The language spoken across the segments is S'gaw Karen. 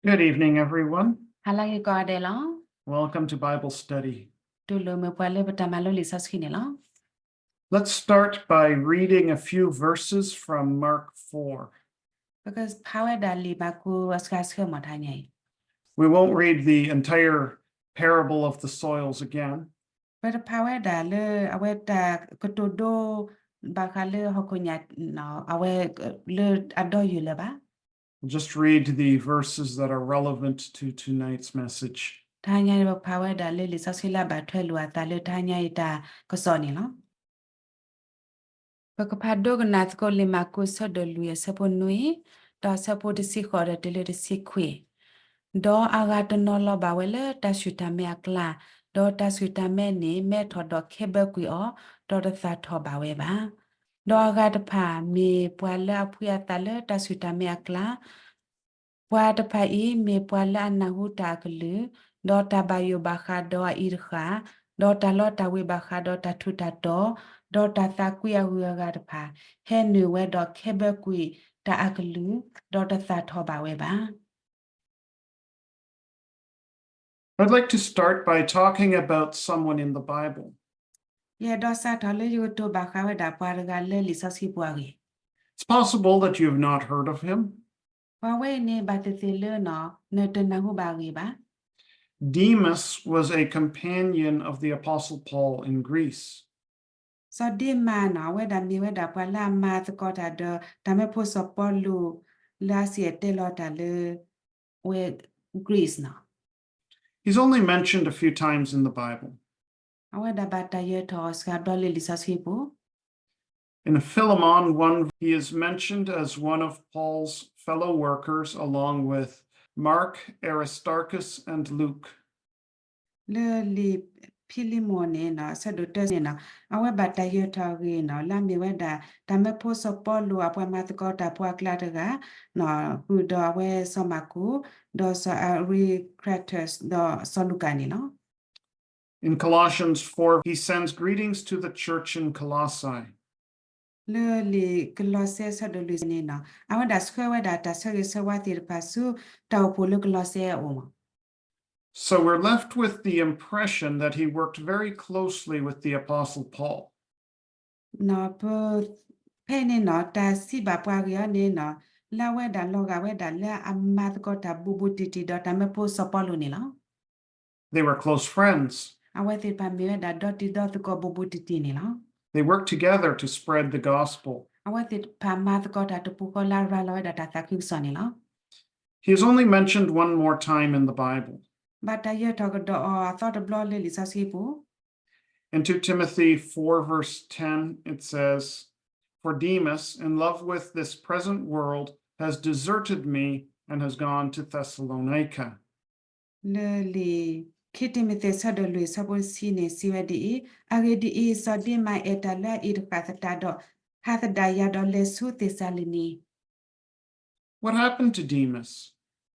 Good evening, everyone. ဟါလၢအဂ့ၤကိးဂၤဒဲးလီၤ. Welcome to Bible study. တူၢ်လိာ်မုာ်ပှၤလၢပတၢ်မၤလိလံာ်စီဆှံန့ၣ်လီၤ. Let's start by reading a few verses from Mark four. ပကဖးဝဲဒၣ်လံာ်မၢ်ကူးအဆှၢဆှၢမ့ၢ်တဟါညါအံၤ. We won't read the entire parable of the soils again. ပတဖးဝဲဒၣ်လၢအဝဲတၢ်ကတိၤဒိ ဘၣ်ဃးလၢဟီၣ်ခိၣ်ညါ အဝဲလၢအဒီယုၢ်လၢၤဘၣ်. We'll just read the verses that are relevant to tonight's message. တဟါညါအံၤ ပကဖးဝဲဒၣ်လၢလံာ်စီဆှံလၢအဘၣ်ထွဲလိာ်အသးလၢတဟါညါအံၤတၢ်ကစီၣ်န့ၣ်လီၤ. ပကဖးဒိကနၣ်သကိးလံာ်မၢ်ကူးအဆၢဒိၣ်လွံၢ်အဆၢဖိနွံ, ဒီးအဆၢဖိတဆံဃိးဒီးတုၤလၢတဆံခွံ. ဒီးအဂၤတနီၤလီၤဘၣ်ဝဲလၢတၢ်ဆူၣ်တၢ်မဲအကျါ, ဒီးတၢ်ဆူၣ်တၢ်မဲန့ၣ် မဲထီၣ်ဒီးခဲဘၢကွံာ်အီၤ, ဒီးတသၣ်ထီၣ်ဘၣ်ဝဲဘၣ်. ဒီးအဂၤတဖၣ်မ့ၢ်ပှၤလၢအဖှံအသးလၢတၢ်ဆူၣ်တၢ်မဲအကျါ, ပှၤတဖၣ်အံၤမ့ၢ်ပှၤလၢအနၢ်ဟူတၢ်အကလုၢ်, ဒီးတၢ်ဘၣ်ယိၣ်ဘၣ်ဃးဒီးအအံၤတဃၣ်, ဒီးတၢ်လီတၢ်ဝ့ၤဘၣ်ဃးဒီးတၢ်ထူးတၢ်တီၤ, ဒီးတၢ်သးကွံအဂုၤအဂၤတဖၣ်, ဟဲနုာ်ဝဲဒီးခဲဘၢကွံာ်တၢ်အကလုၢ်, ဒီးတသၣ်ထီၣ်ဘၣ်ဝဲဘၣ်. I'd like to start by talking about someone in the Bible. ယအဲၣ်ဒိးစးထီၣ်လၢယကတိၤဘၣ်ဃးဝဲဒၣ်ပှၤတဂၤလၢလံာ်စီဆှံပူၤအဂ့ၢ်. It's possible that you have not heard of him. ပှၤဝဲအံၤန့ၣ် ဘၣ်သ့ၣ်သ့ၣ်လၢနီၤ နတနၢ်ဟူဘၣ်အဂ့ၢ်ဘၣ်. Demas was a companion of the Apostle Paul in Greece. စီၤဒ့မၤနီၤ အဝဲဒၣ်မ့ၢ်ဝဲဒၣ်ပှၤလၢအမၤသကိးတၢ်ဒီး တၢ်မၢဖိစီၤပီလူး လၢအစံၣ်တဲၤတဲလီၤတၢ်လၢ ဝဲ Greece နီၤ. He's only mentioned a few times in the Bible. အဝဲဒၣ်ဘၣ်တၢ်ယၢၤထီၣ်အီၤစှၤဘျီလၢလံာ်စီဆှံပူၤ. In Philemon one, he is mentioned as one of Paul's fellow workers along with Mark, Aristarchus, and Luke. လၢလံာ်ဖံလံမိၣ်န့ၣ်နီၤ အဆၢဒိၣ်တၢန့ၣ်နီၤ အဝဲဘၣ်တၢ်ယၢၤထီၣ်အဂ့ၢ်နီၤ လၢအမ့ၢ်ဝဲဒၣ် တၢ်မၢဖိစီၤပီလူးအပှၤမၤသကိးတၢ်ဖိအကျါတဂၤ ဃုာ်ဒီးအဝဲစီၤမၢ်ကူး ဒီးစီၤအရံးကြၤတၢး ဒီးစီၤလူၤကၣ်န့ၣ်လီၤ. In Colossians four, he sends greetings to the church in Colossae. လၢလံာ်ကလီးစဲအဆၢဒိၣ်လွံၢ်န့ၣ်နီၤ အဝဲဒၣ်ဆှၢဝဲဒၣ်တၢ်ဆၢဂ့ၤဆၢဝါသ့ၣ်တဖၣ်ဆူ တၢ်အိၣ်ဖှိၣ်လၢကလီးစဲအအိၣ်မး. So we're left with the impression that he worked very closely with the Apostle Paul. နီၤ ပ ဖဲန့ၣ်နီၤ တၢ်စံးဘၣ်ပှၤဂ့ၢ်အီၤန့ၣ်နီၤ လၢအဝဲဒၣ်လီၤဂာ်ဝဲဒၣ်လၢအမၤသကိးတၢ်ဘူးဘူးတံၢ်တံၢ်ဒီးတၢ်မၢဖိစီၤပီလူးန့ၣ်လီၤ. They were close friends. အဝဲသ့ၣ်တဖၣ်မ့ၢ်ဝဲဒၣ်ဒီတံၤဒီသကိးဘူးဘူးတံၢ်တံၢ်န့ၣ်လီၤ. They worked together to spread the gospel. အဝဲသ့ၣ်တဖၣ်မၤသကိးတၢ်တပူၤဃီလၢအရၤလီၤဝဲဒၣ်တၢ်သးခုကစီၣ်န့ၣ်လီၤ. He is only mentioned one more time in the Bible. ဘၣ်တၢ်ယၢၤထီၣ်ကဒီးအီၤအသီတဘျီလၢလံာ်စီဆှံပူၤ. In two Timothy four verse ten, it says, For Demas, in love with this present world, has deserted me and has gone to Thessalonica. လၢလံာ်ခံတံၤမသ့း ဆၢဒိၣ်လွံၢ်ဆၢဖိတဆံန့ၣ် စံးဝဲဒ်အံၤ, အဂ့ၢ်ဒ်အံၤ, စီၤဒ့မၤအဲၣ်တၢ်လၢအအံၤတဃၣ်သတးဒီး, ဟးသဒၣ်ယၤဒီးလဲၤဆူသ့းစၤလနံ. What happened to Demas?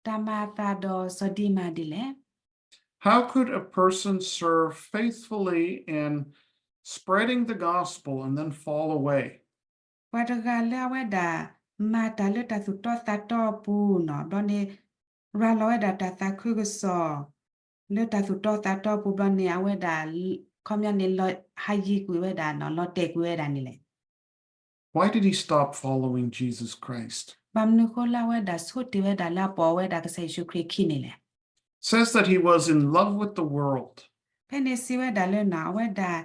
တၢ်မၤအသးဒီးစီၤဒ့မၤဒ်လဲၣ်. How could a person serve faithfully in spreading the gospel and then fall away? ပှၤတဂၤလၢအဝဲဒၣ် မၤတၢ်လၢတၢ်သူၣ်တီသးတီအပူၤနီၤ ဘျီန့ၣ် ရၤလီၤဝဲဒၣ်တၢ်သးခုကစီၣ် လၢတၢ်သူၣ်တီသးတီအပူၤဘျီန့ၣ် အဝဲဒၣ် ခီပညီန့ၣ် လီၤဟးယံၤကွံာ်ဝဲဒၣ်နီၤ လီၤတဲာ်ကွံာ်ဝဲဒၣ်န့ၣ်လဲၣ်. Why did he stop following Jesus Christ? ဘၣ်မနုၤဃိလၢအဝဲဒၣ်ဆိတ့ၢ်ဝဲဒၣ်လၢအပိာ်ဝဲဒၣ်ကစၢ်ယ့ၣ်ၡူးခရံာ်အခံန့ၣ်လဲၣ်. Says that he was in love with the world. ဖဲန့ၣ်စံးဝဲဒၣ်လၢနီၤ အဝဲဒၣ်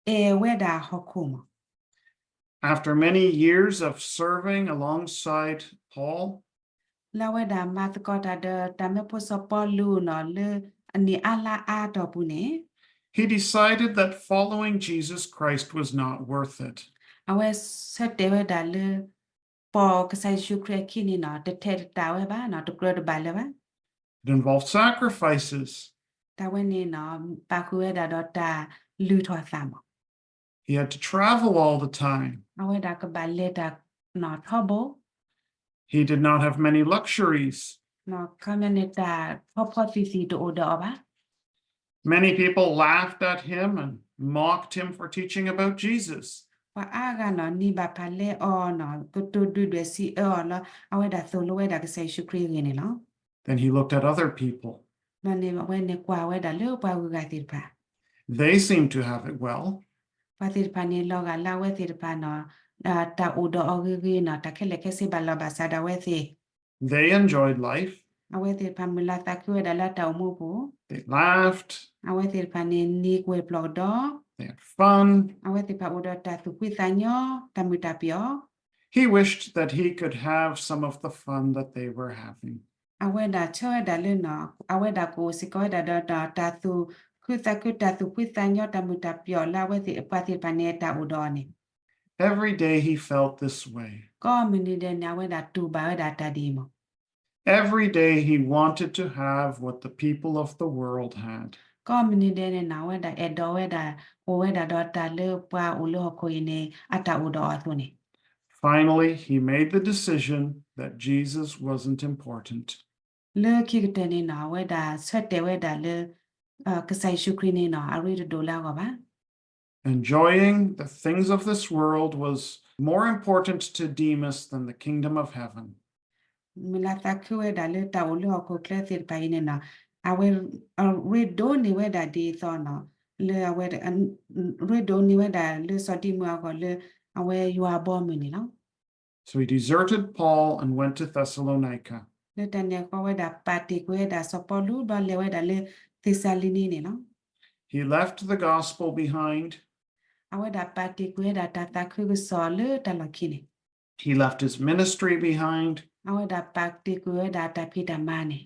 အဲၣ်ဝဲဒၣ်ဟီၣ်ခိၣ်မး. After many years of serving alongside Paul, လၢအဝဲဒၣ်မၤသကိးတၢ်ဒီးတၢ်မၢဖိစီၤပီလူးနီၤ လၢအနံၣ်အါလါအါတီၢ်ပူၤန့ၣ် he decided that following Jesus Christ was not worth it. အဝဲဆၢတဲာ်ဝဲဒၣ်လၢ ပိာ်ကစၢ်ယ့ၣ်ၡူးခရံာ်အခံန့ၣ်နီၤ တထဲတတၢ်ဝဲဘၣ်နီၤ တကြၢးတဘၣ်လၢၤဘၣ်. It involved sacrifices. တၢ်ဝဲန့ၣ်နီၤ ပာ်ဃုာ်ဝဲဒၣ်ဒီးတၢ်လုၢ်ထီၣ်သးမး. He had to travel all the time. အဝဲဒၣ်ကဘၣ်လဲၤတၢ်နီၤထီဘိ He did not have many luxuries. ခီပညီန့ၣ် တၢ်ဖီဖီသံၣ်သံၣ်တအိၣ်ဒီးအီၤဘၣ်. Many people laughed at him and mocked him for teaching about Jesus. ပှၤအါဂၤနီၤ နံၤဘၣ်ဖးလဲအီၤနီၤ ကတိၤဒုၣ်ဒွဲၣ်စံးအၢအီၤလၢ အဝဲဒၣ်သိၣ်လိဝဲဒၣ်ကစၢ်ယ့ၣ်ၡူးခရံာ်အဂ့ၢ်န့ၣ်လီၤ. Then he looked at other people. ဘျီန့ၣ် အဝဲန့ၣ်ကွၢ်ဝဲဒၣ်လၢပှၤဂုၤဂၤသ့ၣ်တဖၣ် They seem to have it well. ပှၤသ့ၣ်တဖၣ်န့ၣ် လီၤဂာ်လၢအဝဲသ့ၣ်တဖၣ်န့ၣ် တၢ်အိၣ်ဒီးအီၤဂ့ၤဂ့ၤန့ၣ် တၢ်ခဲလၢာ်ခဲဆ့ဘၣ်လီၢ်ဘၣ်စးဒီးအဝဲသ့ၣ် They enjoyed life. အဝဲသ့ၣ်တဖၣ်မုာ်လၤသးခုဝဲဒၣ်လၢတၢ်အိၣ်မူအပူၤ They laughed. အဝဲသ့ၣ်တဖၣ်န့ၣ် နံၤကွဲၢ်ပျီၢ်ကဒီး They had fun. အဝဲသ့ၣ်တဖၣ်အိၣ်ဒီးတၢ်သူၣ်ဖှံသးညီ တၢ်မုာ်တၢ်ပျီၢ် He wished that he could have some of the fun that they were having. အဝဲဒၣ်ဆၢဝဲဒၣ်လၢ အဝဲဒၣ်ကအိၣ်စ့ၢ်ကီးဝဲဒၣ်ဒီးတၢ်သူၣ်ခုသးခု တၢ်သူၣ်ဖှံသးညီ တၢ်မုာ်တၢ်ပျီၢ်လၢအဝဲသ့ၣ်ပှၤသ့ၣ်တဖၣ်န့ၣ် တၢ်အိၣ်ဒီးအီၤန့ၣ် Every day he felt this way. ကိးမုၢ်နံၤဒဲးန့ၣ် အဝဲဒၣ်တူၢ်ဘၣ်ဝဲဒၣ်တၢ်ဒ်အံၤမး Every day he wanted to have what the people of the world had. ကိးမုၢ်နံၤဒဲးန့ၣ် အဝဲဒၣ်အဲၣ်ဒိးဝဲဒၣ် အိၣ်ဝဲဒၣ်ဒီးတၢ်လၢပှၤအိၣ်လၢဟီၣ်ခိၣ်အံၤန့ၣ် အတၢ်အိၣ်ဒီးအီၤအသိးန့ၣ် Finally, he made the decision that Jesus wasn't important. လၢခံကတၢၢ်န့ၣ် အဝဲဒၣ်ဆၢတဲာ်ဝဲဒၣ်လၢ ကစၢ်ယ့ၣ်ၡူးခရံာ်န့ၣ် အရ့တဒိၣ်လၢအဂီၢ်ဘၣ် Enjoying the things of this world was more important to Demas than the kingdom of heaven. မုာ်လၤသးခုဝဲဒၣ်လၢတၢ်အိၣ်လၢဟီၣ်ခိၣ်ချၢသ့ၣ်တဖၣ်အံၤန့ၣ် အဝဲရ့ဒိးန့ၢ်ဝဲဒၣ်ဒ်သိး လၢအဝဲ ရ့ဒိးန့ၢ်ဝဲဒၣ်လၢစီၤဒံမုၣ်အဂီၢ်လၢ အဝဲယွၤအဘီအမုၢ်န့ၣ်လီၤ So he deserted Paul and went to Thessalonica. လၢတၢ်န့ၣ်အဃိ အဝဲဒၣ်ပာ်တ့ၢ်ကွံာ်ဝဲဒၣ်စီၤပီလူး ဒီးလဲၤဝဲဒၣ်လၢသ့းစၤလနံန့ၣ်လီၤ He left the gospel behind. အဝဲဒၣ်ပာ်တ့ၢ်ကွံာ်ဝဲဒၣ်တၢ်သးခုကစီၣ်လၢတၢ်လီၢ်ခံန့ၣ် He left his ministry behind. အဝဲဒၣ်ပာ်တ့ၢ်ကွံာ်ဝဲဒၣ်တၢ်ဖံးတၢ်မၤန့ၣ်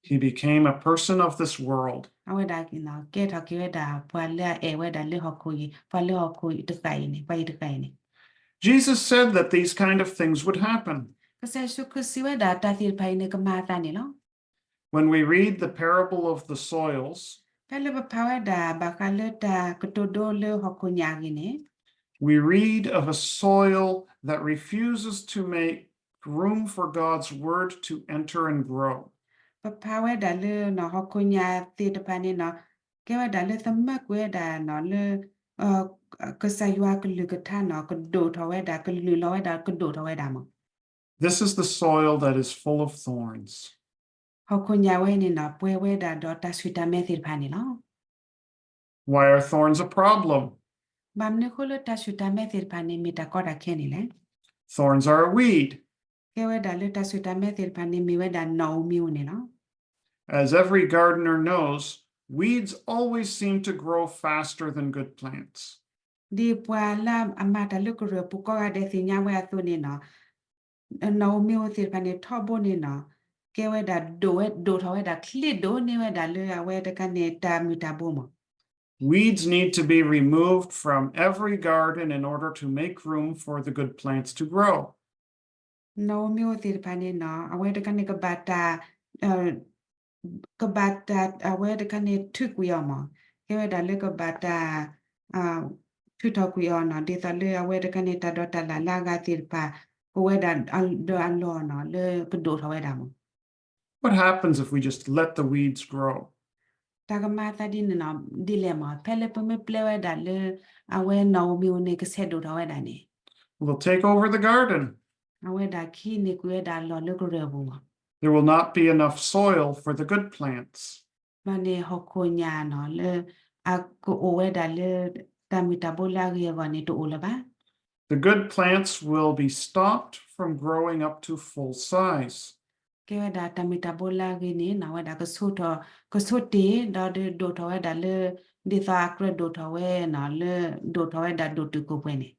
He became a person of this world. အဝဲဒၣ် ကဲထီၣ်က့ၤဝဲဒၣ်ပှၤလၢအအဲၣ်ဝဲဒၣ်လၢဟီၣ်ခိၣ်အံၤ ပှၤလၢဟီၣ်ခိၣ်တဃၣ်အံၤန့ၣ် ပှၤအံၤတဃၣ်အံၤန့ၣ် Jesus said that these kind of things would happen. ကစၢ်ယ့ၣ်ၡူးခရံာ်စံးဝဲဒၣ်တၢ်သ့ၣ်တဖၣ်အံၤန့ၣ် ကမၤအသးန့ၣ်လီၤ When we read the parable of the soils, ဖဲလၢပဖးဝဲဒၣ်ဘၣ်ဃးလၢတၢ်ကတိၤဒိလၢဟီၣ်ခိၣ်ညၣ်အဂ့ၢ်န့ၣ် we read of a soil that refuses to make room for God's word to enter and grow. ပဖးဝဲဒၣ်လၢ ဟီၣ်ခိၣ်ညၣ်သ့ၣ်တဖၣ်န့ၣ် ကဲဝဲဒၣ်လၢသမၢကွံာ်ဝဲဒၣ်လၢ ကစၢ်ယွၤကလုၢ်ကထါန့ၣ် ကဒိၣ်ထီၣ်ဝဲဒၣ် ကလုၢ်လီၤဝဲဒၣ် ကဒိၣ်ထီၣ်ဝဲဒၣ်မး This is the soil that is full of thorns. ဟီၣ်ခိၣ်ညၣ်ဝဲန့ၣ် ပှဲၤဝဲဒၣ်ဒီးတၢ်ဆူၣ်တၢ်မဲသ့ၣ်တဖၣ်န့ၣ်လီၤ Why are thorns a problem? ဘၣ်မနုၤအဃိလၢတၢ်ဆူၣ်တၢ်မဲသ့ၣ်တဖၣ်န့ၣ် မ့ၢ်တၢ်ကီတၢ်ခဲန့ၣ်လဲၣ် Thorns are a weed. ကဲဝဲဒၣ်လၢတၢ်ဆူၣ်တၢ်မဲသ့ၣ်တဖၣ်န့ၣ် မ့ၢ်ဝဲဒၣ်နီၣ်ဧိၤမံၤဧိၤန့ၣ်လီၤ As every gardener knows, weeds always seem to grow faster than good plants. ဒ်ပှၤလၢအမၤတၢ်လၢကရၢၢ်ပူၤကိးဂၤဒဲးသ့ၣ်ညါဝဲအသိးန့ၣ် နီၣ်ဧိၤမံၤဧိၤသ့ၣ်တဖၣ်န့ၣ် ထီဘိန့ၣ် ကဲဝဲဒၣ်ဒိၣ်ဝဲ ဒိၣ်ထီၣ်ဝဲဒၣ် ချ့ဒိၣ်န့ၢ်ဝဲဒၣ်လၢအဝဲတခါန့ၣ် တၢ်မုၢ်တၢ်ဘိမး Weeds need to be removed from every garden in order to make room for the good plants to grow. နီၣ်ဧိၤမံၤဧိၤသ့ၣ်တဖၣ်န့ၣ် အဝဲတခါန့ၣ် ကဘၣ်တၢ် ကဘၣ်တၢ် အဝဲတခါန့ၣ် ထုးကွံာ်အီၤမး ကဲဝဲဒၣ်လၢကဘၣ်တၢ် ထုးထီၣ်ကွံာ်အီၤန့ၣ် ဒ်သိးလၢအဝဲတခါန့ၣ် တၢ်ဒိးတၢ်လၢ်လၢအဂၤသ့ၣ်တဖၣ် ကဝဲဒၣ်ဒီးအလီၢ်န့ၣ် လၢကဒိၣ်ထီၣ်ဝဲဒၣ်မး What happens if we just let the weeds grow? တၢ်ကမၤအသးဒ်န့ၣ် ဒ်လဲၣ်မး ဖဲလၢပမ့ၢ်ပျဲဝဲဒၣ်လၢ အဝဲနီၣ်ဧိၤမံၤဧိၤန့ၣ် ကဆဲးဒိၣ်ထီၣ်ဝဲဒၣ်န့ၣ် They'll take over the garden. အဝဲဒၣ်ကဟံးန့ၢ်ကွံာ်ဝဲဒၣ်အလီၢ်လၢကရၢၢ်ပူၤမး There will not be enough soil for the good plants. ဘၣ်န့ၣ်ဟီၣ်ခိၣ်ညၣ်န့ၣ် လၢအကအိၣ်ဝဲဒၣ်လၢ တၢ်မုၢ်တၢ်ဘိလၢအဂ့ၤအဂီၢ်န့ၣ် တအိၣ်လၢၤဘၣ် The good plants will be stopped from growing up to full size. ကဲဝဲဒၣ်တၢ်မုၢ်တၢ်ဘိလၢအဂ့ၤန့ၣ် ဝဲဒၣ်ကဆိ ကဆိတ့ၢ် ဒီးဒိၣ်ထီၣ်ဝဲဒၣ်လၢ ဒ်သိးအကြၢးဒိၣ်ထီၣ်ဝဲန့ၣ် လၢဒိၣ်ထီၣ်ဝဲဒၣ်ဒိၣ်တုာ်ခိၣ်ပှဲၤန့ၣ်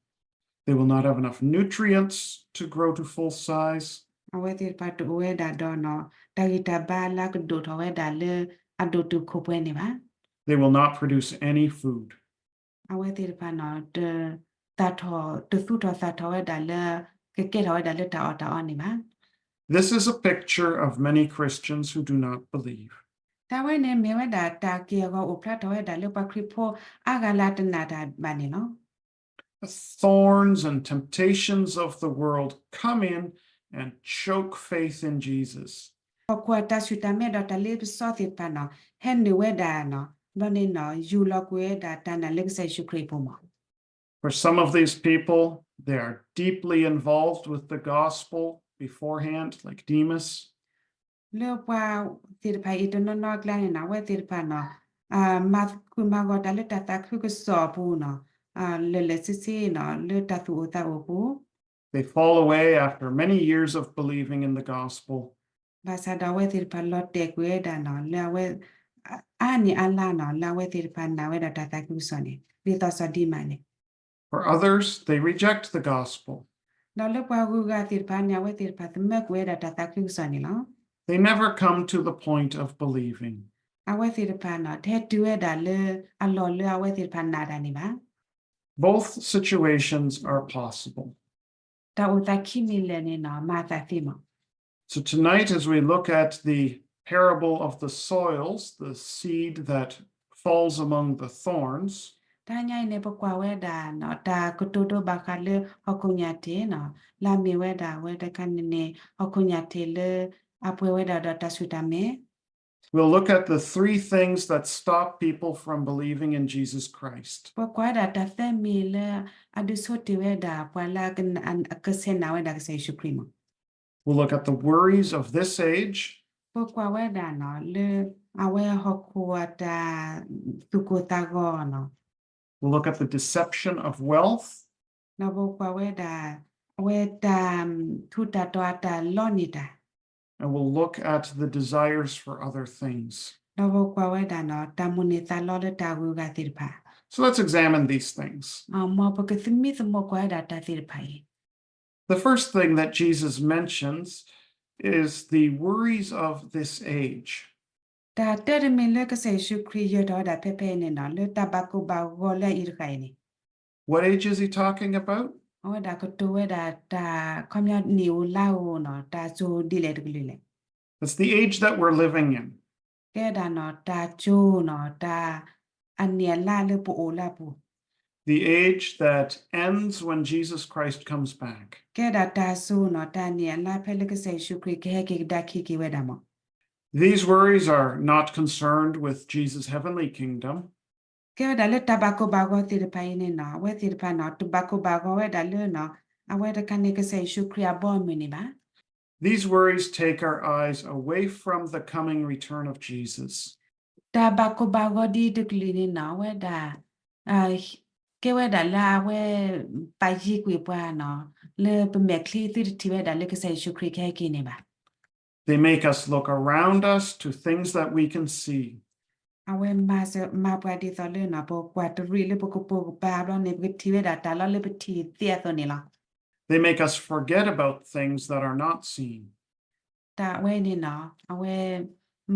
They will not have enough nutrients to grow to full size. အဝဲသ့ၣ်တဖၣ်တအိၣ်ဝဲဒၣ်ဒီး တၢ်ဂံၢ်တၢ်ဘါလၢအကဒိၣ်ထီၣ်ဝဲဒၣ်လၢ အဒိၣ်တုာ်ခိၣ်ပှဲၤန့ၣ်ဘၣ် They will not produce any food. အဝဲသ့ၣ်တဖၣ်န့ၣ် တသူၣ်ထီၣ်သၣ်ထီၣ်ဝဲဒၣ်လၢ ကကဲထီၣ်ဝဲဒၣ်လၢတၢ်အီၣ်တၢ်အီန့ၣ်ဘၣ် This is a picture of many Christians who do not believe. တၢ်ဝဲန့ၣ်မ့ၢ်ဝဲဒၣ်တၢ်က့ၢ်အဂီၤအိၣ်ဖျါထီၣ်ဝဲဒၣ်လၢပှၤခရံာ်ဖိအါဂၤလၢတနာ်တၢ်ဘၣ်န့ၣ်လီၤ The thorns and temptations of the world come in and choke faith in Jesus. ဟီၣ်ခိၣ်အတၢ်ဆူၣ်တၢ်မဲဒီးတၢ်လ့ပစီသ့ၣ်တဖၣ်န့ၣ် ဟဲနုာ်ဝဲဒၣ်န့ၣ် ဘျီန့ၣ် ယူၢ်လီၤကွံာ်ဝဲဒၣ်တၢ်နာ်လၢကစၢ်ယ့ၣ်ၡူးခရံာ်အပူၤမး For some of these people, they are deeply involved with the gospel beforehand, like Demas. လၢပှၤသ့ၣ်တဖၣ်အံၤတနီၤနီၤအကျါန့ၣ်နီၤ အဝဲသ့ၣ်တဖၣ်နီၤ မၤဃုာ်မၤဂီၤတၢ်လၢတၢ်သးခုကစီၣ်အပူၤနီၤ လၢာ်လၢာ်ဆ့ဆ့နီၤ လၢတၢ်သူၣ်အိၣ်သးအိၣ်အပူၤ They fall away after many years of believing in the gospel. ဘၣ်ဆၣ်ဒီးအဝဲသ့ၣ်တဖၣ်လီၤတဲာ်ကွံာ်ဝဲဒၣ်နီၤ လၢအဝဲ အါနံၣ်အါလါနီၤ လၢအဝဲသ့ၣ်တဖၣ်နာ်ဝဲဒၣ်တၢ်သးခုကစီၣ်န့ၣ် ဒ်သိးစီၤဒံးမးန့ၣ် For others, they reject the gospel. ဒီးလၢပှၤဂုၤဂၤသ့ၣ်တဖၣ်န့ၣ် အဝဲသ့ၣ်တဖၣ်သမၢကွံာ်ဝဲဒၣ်တၢ်သးခုကစီၣ်န့ၣ်လီၤ. They never come to the point of believing. အဝဲသ့ၣ်တဖၣ်နီၤ တဟဲတုၤဝဲဒၣ်လၢအလီၢ်လၢအဝဲသ့ၣ်တဖၣ်နာ်တၢ်န့ၣ်ဘၣ်. Both situations are possible. တၢ်အိၣ်သးခံမံၤလဲၣ်န့ၣ်နီၤ မၤအသးသ့မး. So tonight, as we look at the parable of the soils, the seed that falls among the thorns, တဟါညါအံၤန့ၣ် ပကွၢ်ဝဲဒၣ်နီၤ တၢ်ကတိၤဒိဘၣ်ဃးလၢဟီၣ်ခိၣ်ညၣ်ထံးနီၤ လၢအမ့ၢ်ဝဲဒၣ်အဝဲတခါန့ၣ်န့ၣ် ဟီၣ်ခိၣ်ညၣ်ထံးလၢ အပှဲၤဝဲဒၣ်ဒီးတၢ်ဆူၣ်တၢ်မဲာ် We'll look at the three things that stop people from believing in Jesus Christ. ပကွၢ်ဝဲဒၣ်တၢ်သၢမံၤလၢ အဒုးဆိတ့ၢ်ဝဲဒၣ်ပှၤလၢအကဆဲးနာ်ဝဲဒၣ်ကစၢ်ယ့ၣ်ၡူးခရံာ်မး. We'll look at the worries of this age. ပကွၢ်ဝဲဒၣ်နီၤ လၢအဝဲဟီၣ်ခိၣ်အတၢ်သူၣ်ကိၢ်သးဂီၤနီၤ We'll look at the deception of wealth. ဒီးပကွၢ်ဝဲဒၣ် အဝဲတၢ်ထူးတၢ်တီၤအတၢ်လီန့ၢ်တၢ် And we'll look at the desires for other things. ဒီးပကွၢ်ဝဲဒၣ်နီၤ တၢ်မိၣ်န့ၢ်သးလီလၢတၢ်ဂုၤဂၤသ့ၣ်တဖၣ် So let's examine these things. မ်ပကသမံသမိးကွၢ်ဝဲဒၣ်တၢ်သ့ၣ်တဖၣ်အံၤ The first thing that Jesus mentions is the worries of this age. တၢ်တၢ်တမံၤလၢကစၢ်ယ့ၣ်ၡူးခရံာ်ယၢၤထီၣ်ဝဲဒၣ်ဖဲဖဲအံၤန့ၣ်နီၤ လၢတၢ်ဘၣ်ကိၢ်ဘၣ်ဂီၤလၢအံၤတဃၣ်အံၤန့ၣ် What age is he talking about? အဝဲဒၣ်ကတိၤဝဲဒၣ်တၢ်ခီပညီနံၣ်ဧိၤလါဧိၤနီၤ တၢ်စိၤဒ်လဲၣ်တကလုာ်လဲၣ် That's the age that we're living in. ကဲဒၣ်နီၤ တၢ်စိၤနီၤ တၢ် အနံၣ်အလါလၢပအိၣ်လၢအပူၤ The age that ends when Jesus Christ comes back. ကဲဒၣ်တၢ်စိၤနီၤ တၢ်နံၣ်အလါဖဲလၢကစၢ်ယ့ၣ်ၡူးခရံာ်ကဟဲက့ၤကဒါခံက့ၤဝဲဒၣ်မး These worries are not concerned with Jesus' heavenly kingdom. ကဲဝဲဒၣ်လၢတၢ်ဘၣ်ကိၢ်ဘၣ်ဂီၤသ့ၣ်တဖၣ်အံၤန့ၣ်နီၤ အဝဲသ့ၣ်တဖၣ်နီၤ တဘၣ်ကိၢ်ဘၣ်ဂီၤဝဲဒၣ်လၢနီၤ အဝဲတခါန့ၣ်ကစၢ်ယ့ၣ်ၡူးခရံာ်အဘီအမုၢ်န့ၣ်ဘၣ် These worries take our eyes away from the coming return of Jesus. တၢ်ဘၣ်ကိၢ်ဘၣ်ဂီၤဒ်တကလုာ်န့ၣ်နီၤ အဝဲဒၣ် ကဲဝဲဒၣ်လၢအဝဲ ပာ်ယံၤကွံာ်ပှၤနီၤ လၢပမဲာ်ချံသုတထံၣ်ဝဲဒၣ်လၢကစၢ်ယ့ၣ်ၡူးခရံာ်ကဟဲက့ၤန့ၣ်ဘၣ် They make us look around us to things that we can see. အဝဲမၤစၢၤ မၤပှၤဒ်သိးလၢနီၤ ပကွၢ်တရံးလၢပကပိာ်ကပၤဘျီန့ၣ် ပကထံၣ်ဝဲဒၣ်တၢ်လီၤလၢပထံၣ်သ့အသိးန့ၣ်လီၤ. They make us forget about things that are not seen. တၢ်ဝဲန့ၣ်နီၤ အဝဲ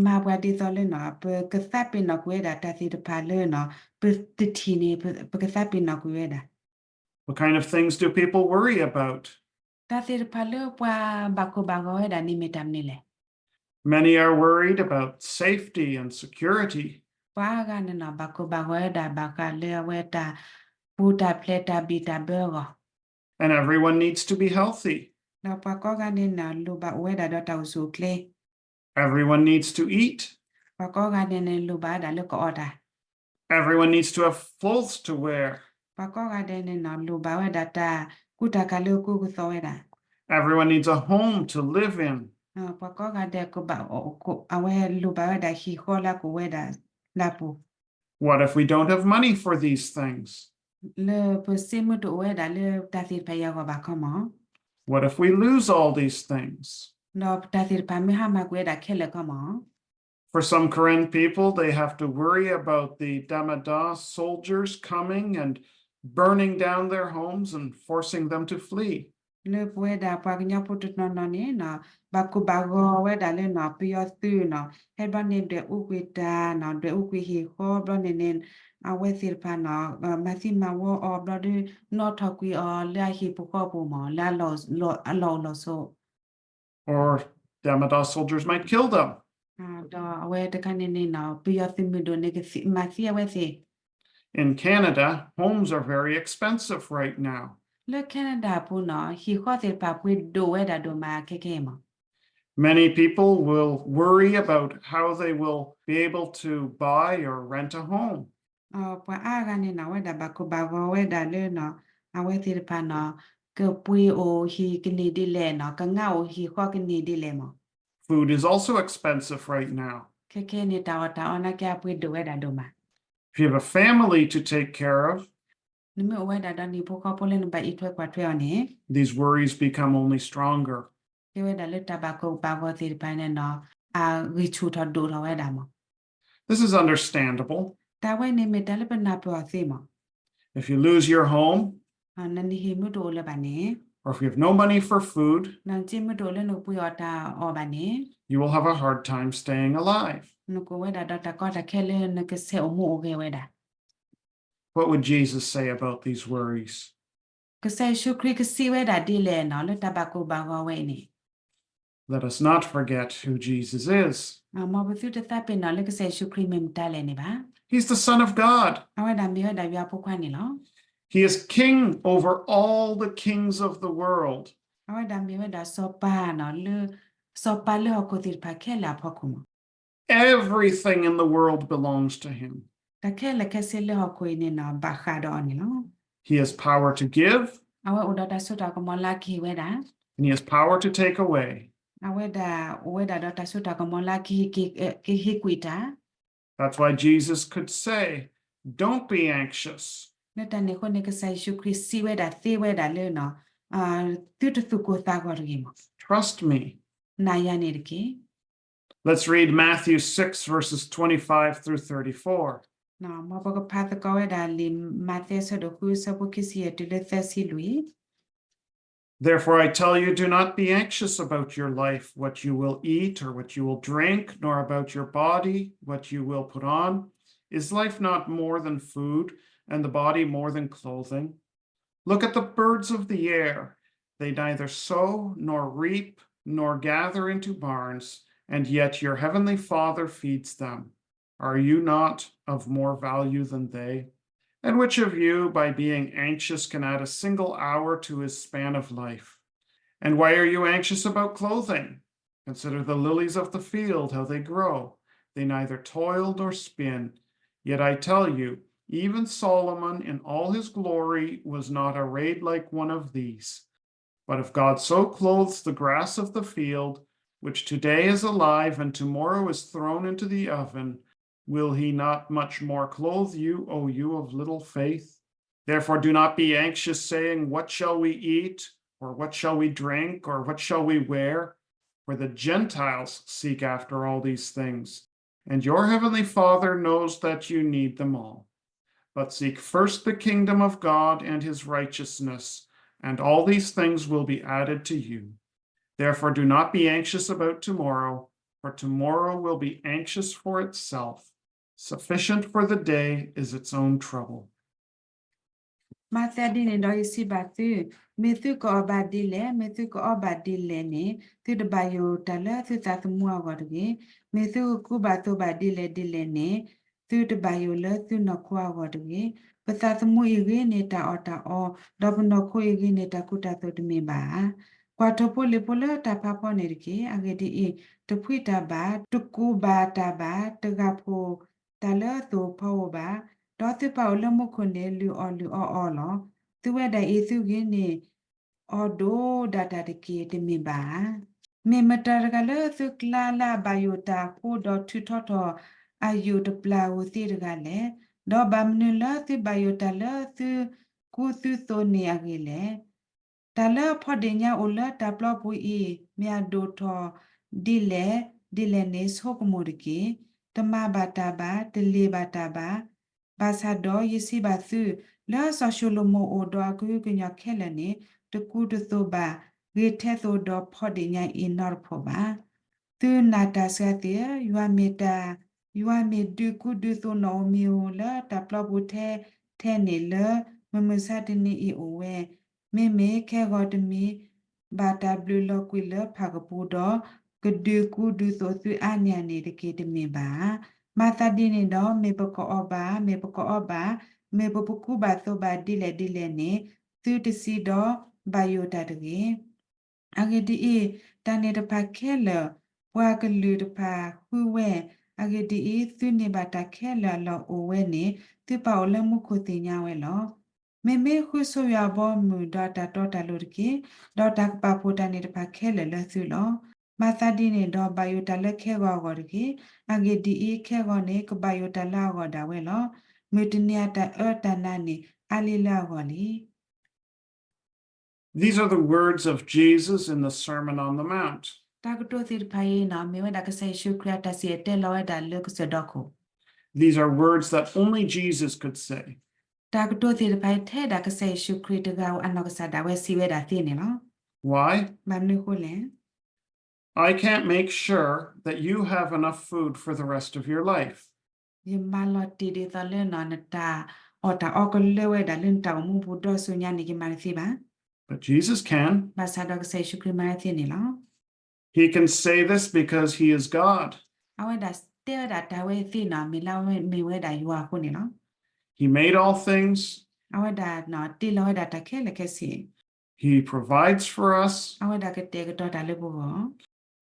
မၤပှၤဒ်သိးလၢနီၤ ပကသးပ့ၤနီၣ်ကွံာ်ဝဲဒၣ်တၢ်သ့ၣ်တဖၣ်လၢနီၤ ပတထံၣ်န့ၣ် ပကသးပ့ၤနီၣ်ကွံာ်ဝဲဒၣ် What kind of things do people worry about? တၢ်သ့ၣ်တဖၣ်လၢပှၤဘၣ်ကိၢ်ဘၣ်ဂီၤဝဲဒၣ်န့ၣ်မ့ၢ်တၢ်မနုၤလဲၣ်. Many are worried about safety and security. ပှၤအါဂၤန့ၣ်နီၤ ဘၣ်ကိၢ်ဘၣ်ဂီၤဝဲဒၣ်ဘၣ်ဃးလၢအဝဲတၢ်ပူၤတၢ်ဖျဲးတၢ်ဘံၣ်တၢ်ဘၢအဂီၢ် And everyone needs to be healthy. ဒီးပှၤကိးဂၤဒဲးန့ၣ် လိၣ်ဘၣ်အိၣ်ဝဲဒၣ်ဒီးတၢ်အိၣ်ဆူၣ်အိၣ်ချ့ Everyone needs to eat. ပှၤကိးဂၤဒဲးန့ၣ် လိၣ်ဘၣ်ဝဲဒၣ်လၢကအီၣ်တၢ် Everyone needs to have clothes to wear. ပှၤကိးဂၤဒဲးန့ၣ်နီၤ လိၣ်ဘၣ်ဝဲဒၣ်တၢ်ကူတၢ်ကၤလၢအကူအကသီဝဲဒၣ် Everyone needs a home to live in. ပှၤကိးဂၤဒဲးကဘၣ် အဝဲလိၣ်ဘၣ်ဝဲဒၣ်ဟံၣ်ဃီလၢအကအိၣ်ဝဲဒၣ်လၢအပူၤ What if we don't have money for these things? လၢပစ့မုၢ်တအိၣ်ဝဲဒၣ်လၢတၢ်သ့ၣ်တဖၣ်အံၤအဂီၢ်ဘၣ်ခီမး What if we lose all these things? ဒီးတၢ်သ့ၣ်တဖၣ်မ့ၢ်ဟါမၢ်ကွံာ်ဝဲဒၣ်ခဲလၢာ်ခီမး For some Karen people, they have to worry about the Damada soldiers coming and burning down their homes and forcing them to flee. လၢပဝဲဒၣ်ပှၤကညီဖိတနီၤနီၤန့ၣ်နီၤ ဘၣ်ကိၢ်ဘၣ်ဂီၤဝဲဒၣ်လၢနီၤ ပယီၤသုးနီၤ ဟဲဘျီန့ၣ်ဒွဲၣ်အူကွံာ်တၢ်နီၤ ဒွဲၣ်အူကွံာ်ဟံၣ်ဃီဘျီန့ၣ်န့ၣ် အဝဲသ့ၣ်တဖၣ်နီၤ မၤသံမၤဝီအီၤဘျီဒီး နီၣ်ထီၣ်ကွံာ်အီၤလၢအဟံၣ်ပူၤဃီပူၤမး လၢအလီၢ်အိၣ်လီၢ်ဆိး Or Damada soldiers might kill them. ဒီးအဝဲတခါန့ၣ်န့ၣ်နီၤ ပယီၤသုးမုၢ်ဒိၣ်န့ၣ်ကမၤသံအဝဲသ့ၣ် In Canada, homes are very expensive right now. လၢ Canada အပူၤနီၤ ဟံၣ်ဃီသ့ၣ်တဖၣ်ပှ့ၤဒိၣ်ဝဲဒၣ်ဒိၣ်မးခဲခဲအံၤမး Many people will worry about how they will be able to buy or rent a home. ပှၤအါဂၤန့ၣ်နီၤ အဝဲဒၣ်ဘၣ်ကိၢ်ဘၣ်ဂီၤဝဲဒၣ်လၢနီၤ အဝဲသ့ၣ်တဖၣ်နီၤ ကပှ့ၤအိၣ်ဟံၣ်ကန့ၢ်ဒ်လဲၣ်နီၤ ကငါအိၣ်ဟံၣ်ဃီကန့ၢ်ဒ်လဲၣ်မး Food is also expensive right now. ခဲခဲန့ၣ် တၢ်အီၣ်တၢ်အီနာ်က့အပှ့ၤဒိၣ်ဝဲဒၣ်ဒိၣ်မး. If you have a family to take care of, နမ့ၢ်အိၣ်ဝဲဒၣ်ဒီးနံၣ်ဖိဃီဖိလၢနဘၣ်အံးထွဲကွၢ်ထွဲအီၤန့ၣ် these worries become only stronger. ကဲဝဲဒၣ်လၢတၢ်ဘၣ်ကိၢ်ဘၣ်ဂီၤသ့ၣ်တဖၣ်န့ၣ်နီၤ အဂံၢ်ဆူၣ်ထီၣ်ဒိၣ်ထီၣ်ဝဲဒၣ်မး. This is understandable. တၢ်ဝဲန့ၣ်မ့ၢ်တၢ်လၢပနၢ်ပၢၢ်အီၤသ့မး. If you lose your home, နနဟံၣ်မ့ၢ်တအိၣ်လၢၤဘၣ်န့ၣ်, or if you have no money for food, နစ့မ့ၢ်တအိၣ်လၢနကပှ့ၤအီၣ်တၢ်အီၣ်ဘၣ်န့ၣ်, you will have a hard time staying alive. နကအိၣ်ဝဲဒၣ်ဒီးတၢ်ကီတၢ်ခဲလၢနကဆဲးအိၣ်မူအိၣ်ဂဲၤဝဲဒၣ်. What would Jesus say about these worries? ကစၢ်ယ့ၣ်ၡူးခရံာ်ကစံးဝဲဒၣ်ဒ်လဲၣ်နီၤ လၢတၢ်ဘၣ်ကိၢ်ဘၣ်ဂီၤဝဲအံၤန့ၣ်. Let us not forget who Jesus is. မ်ပသုတသးပ့ၤနီၣ်လၢကစၢ်ယ့ၣ်ၡူးခရံာ်မ့ၢ်မတၤလဲၣ်န့ၣ်ဘၣ်. He's the Son of God. အဝဲဒၣ်မ့ၢ်ဝဲဒၣ်ယွၤအဖိခွါန့ၣ်လီၤ. He is King over all the kings of the world. အဝဲဒၣ်မ့ၢ်ဝဲဒၣ်စီၤပၤနီၤလၢ စီၤပၤလၢဟီၣ်ခိၣ်သ့ၣ်တဖၣ်ခဲလၢာ်အဖီခိၣ်မး. Everything in the world belongs to him. တၢ်ခဲလၢာ်ခဲဆ့လၢဟီၣ်ခိၣ်အံၤန့ၣ်နီၤ ဘၣ်ဃးဒီးအီၤန့ၣ်လီၤ. He has power to give. အဝဲအိၣ်ဒီးတၢ်စိတၢ်ကမီၤလၢကဟ့ၣ်ဝဲဒၣ်. And he has power to take away. အဝဲဒၣ်အိၣ်ဝဲဒၣ်ဒီးတၢ်စိတၢ်ကမီၤလၢကဟ့ၣ်ကွံာ်တၢ်. That's why Jesus could say, don't be anxious. လၢတၢ်န့ၣ်အဃိန့ၣ် ကစၢ်ယ့ၣ်ၡူးခရံာ်စံးဝဲဒၣ်သ့ဝဲဒၣ်လၢ သုတသူၣ်ကိၢ်သးဂီၤတဂ့ၤမး. Trust me. နာ်ယၤန့ၣ်တက့ၢ်. Let's read Matthew six, verses twenty-five through thirty-four. မ်ပကဖးသကိးဝဲဒၣ်လံာ်မးသဲအဆၢဒိၣ်ဃုအဆၢဖိခံဆံယဲၢ်တုၤလၢ သၢဆံလွံၢ်. Therefore I tell you, do not be anxious about your life, what you will eat or what you will drink, nor about your body, what you will put on. Is life not more than food, and the body more than clothing? Look at the birds of the air. They neither sow nor reap nor gather into barns, and yet your heavenly Father feeds them. Are you not of more value than they? And which of you, by being anxious, can add a single hour to his span of life? And why are you anxious about clothing? Consider the lilies of the field, how they grow. They neither toil nor spin. Yet I tell you, even Solomon in all his glory was not arrayed like one of these. But if God so clothes the grass of the field, which today is alive and tomorrow is thrown into the oven, will he not much more clothe you, O you of little faith? Therefore do not be anxious, saying, what shall we eat? Or what shall we drink? Or what shall we wear? For the Gentiles seek after all these things, and your heavenly Father knows that you need them all. But seek first the kingdom of God and his righteousness, and all these things will be added to you. Therefore do not be anxious about tomorrow, for tomorrow will be anxious for itself. Sufficient for the day is its own trouble. မးသဲဒ်န့ၣ်ဒီးယစံးဘၣ်သု, မ့ၢ်သုကအီၣ်ဘၣ်ဒ်လဲၣ်, မ့ၢ်သုကအီဘၣ်ဒ်လဲၣ်န့ၣ်, သုတဘၣ်ယိၣ်တၢ်လၢသုသးသမူအဂီၢ်တဂ့ၤ. မ့ၢ်သုကကူးဘၣ်သိးဘၣ်ဒ်လဲၣ်ဒ်လဲၣ်န့ၣ်, သုတဘၣ်ယိၣ်လၢသုနီၢ်ခိအဂီၢ်တဂ့ၤ. ပသးသမူအံၤဂ့ၤန့ၣ်တၢ်အီၣ်တၢ်အီ, ဒီးပနီၢ်ခိအံၤဂ့ၤန့ၣ်တၢ်ကူတၢ်သိးတမ့ၢ်ဘၣ်ဧါ. ကွၢ်ထိၣ်ဖိလံၣ်ဖိလၢတၢ်ဖးဖီန့ၣ်တက့ၢ်. အဂ့ၢ်ဒ်အံၤ, တဖှံတၢ်ဘၣ်, တကူးဘၣ်တၢ်ဘၣ်, တဂာ်ဖှိၣ်တၢ်လၢအသိၣ်ဖီဧိၤဘၣ်. ဒီးသုပၢ်အိၣ်လၢမူခိၣ်န့ၣ် လုၢ်အီၣ်လုၢ်အီအီၤလီၤ. သုဝဲဒၣ်အံၤသုဂ့ၤန့ၣ် အီၣ်ဒိၣ်ဒၣ်တၢ်တက့ၢ်တမ့ၢ်ဘၣ်ဧါ. မ့ၢ်မတၤတဂၤလၢသုကျါလၢအဘၣ်ယိၣ်တၢ်အဃိဒီးထုးထီထီၣ်အယိာ်တပျၢ်ဧိၤသ့တဂၤလဲၣ်. ဒီးဘၣ်မနုၤလၢသုဘၣ်ယိၣ်တၢ်လၢသုကူသုသိးန့ၣ်အဂ့ၢ်လဲၣ်. တၢ်လၢအဖီဒ့ၣ်ညါအိၣ်လၢတၢ်ပျီပူၤအံၤ မ့ၢ်အဒိၣ်ထီၣ်ဒ်လဲၣ်ဒ်လဲၣ်န့ၣ် ဆိကမိၣ်တက့ၢ်. တမၤဘၣ်တၢ်ဘၣ်, တလ့ၢ်ဘၣ်တၢ်ဘၣ်. ဘၣ်ဆၣ်ဒီးယစံးဘၣ်သု, လၢစီၤၡလိၤမိၣ်အိၣ်ဒီးအကဟုကညီၢ်ခဲလၢာ်န့ၣ် တကူတသိးဘၣ် ဂ့ၤထဲသိးဒီးဖီဒ့ၣ်ညါအံၤနီတဖှီၣ်ဘၣ်. သုနၢ်တၢ်ဆှၢသ့ၣ်ဧၢ, ယွၤမ့ၢ်တၢ်, ယွၤမ့ၢ်ဒုးကူဒုးသိးနီၣ်ဧိၤမံၤဧိၤလၢတၢ်ပျီပူၤထဲထဲန့ၣ်လၢ မုၢ်မဆါတနံၤအံၤအိၣ်ဝဲ, မ့မ့ၢ်ခဲဂီၤတမံၤ ဘၣ်တၢ်ဘျုးလီၤကွံာ်လၢဖးကပူၤဒီး ကဒုးကူဒုးသိးသုအါန့ၢ်အန့ၣ်တက့ၢ်တမ့ၢ်ဘၣ်ဧါ. မၤသးဒ်န့ၣ်ဒီး မ့ၢ်ပကအီၣ်ဘၣ်, မ့ၢ်ပကအီဘၣ်, မ့ၢ်ပပကူးဘၣ်သိးဘၣ်ဒ်လဲၣ်ဒ်လဲၣ်န့ၣ် သုတစံးဒီးဘၣ်ယိၣ်တၢ်တဂ့ၤ. အဂ့ၢ်ဒ်အံၤ, တၢ်န့ၣ်တဖၣ်ခဲလၢာ် ပှၤကလုာ်တဖၣ်ဃုဝဲ, အဂ့ၢ်ဒ်အံၤ, သုန့ၢ်ဘၣ်တၢ်ခဲလၢာ်အလီၢ်အိၣ်ဝဲန့ၣ် သုပၢ်အိၣ်လၢမူခိၣ်သ့ၣ်ညါဝဲလီၤ. မ့မ့ၢ်ဃုဆိယွၤအဘီအမုၢ်ဒီးတၢ်တီတၢ်လိၤတက့ၢ်, ဒီးတၢ်ကပာ်ဖှိၣ်တၢ်န့ၣ်တဖၣ်ခဲလၢာ်လၢသုလီၤ. မၤသးဒ်န့ၣ်ဒီးဘၣ်ယိၣ်တၢ်လၢခဲဂီၤအဂီၢ်တက့ၢ်. အဂ့ၢ်ဒ်အံၤ, ခဲဂီၤန့ၣ်ကဘၣ်ယိၣ်တၢ်လၢအဂီၢ်ဒၣ်ဝဲလီၤ. မုၢ်တနံၤအတၢ်အၢတၢ်နးန့ၣ်အါလံလၢအဂီၢ်လံ. These are the words of Jesus in the Sermon on the Mount. တၢ်ကတိၤသ့ၣ်တဖၣ်အံၤန့ၣ် မ့ၢ်ဝဲဒၣ်ကစၢ်ယ့ၣ်ၡူးခရံာ်အတၢ်စံၣ်တဲၤတဲလီၤဝဲဒၣ်လၢကစၢၢ်ဒီခိၣ်. These are words that only Jesus could say. တၢ်ကတိၤသ့ၣ်တဖၣ်အံၤ ထဲဒၣ်ကစၢ်ယ့ၣ်ၡူးခရံာ်တဂၤဧိၤအနီၢ်ကစၢ်ဒၣ်ဝဲစံးဝဲဒၣ်သ့န့ၣ်လီၤ. Why? ဘၣ်မနုၤအဃိလဲၣ်. I can't make sure that you have enough food for the rest of your life. ယမၤလီၤတံၢ်ဒ်သိးလၢန့ၣ် နတၢ်အီၣ်တၢ်အီကလၢဝဲဒၣ်လၢနတၢ်အိၣ်မူပူၤဒီးဆူညါန့ၣ် ယမၤတသ့ဘၣ်. But Jesus can. ဘၣ်ဆၣ်ဒီးကစၢ်ယ့ၣ်ၡူးခရံာ်မၤဝဲသ့န့ၣ်လီၤ. He can say this because he is God. အဝဲဒၣ်တဲဝဲဒၣ်တၢ်ဝဲသ့န့ၣ် မ့ၢ်လၢအဝဲမ့ၢ်ဝဲဒၣ်ယွၤအဃိန့ၣ်လီၤ. He made all things. အဝဲဒၣ်န့ၣ် တ့လီၤဝဲဒၣ်တၢ်ခဲလၢာ်ခဲဆ့. He provides for us. အဝဲဒၣ်ကတဲာ်ကတီၤတၢ်လၢပဂီၢ်.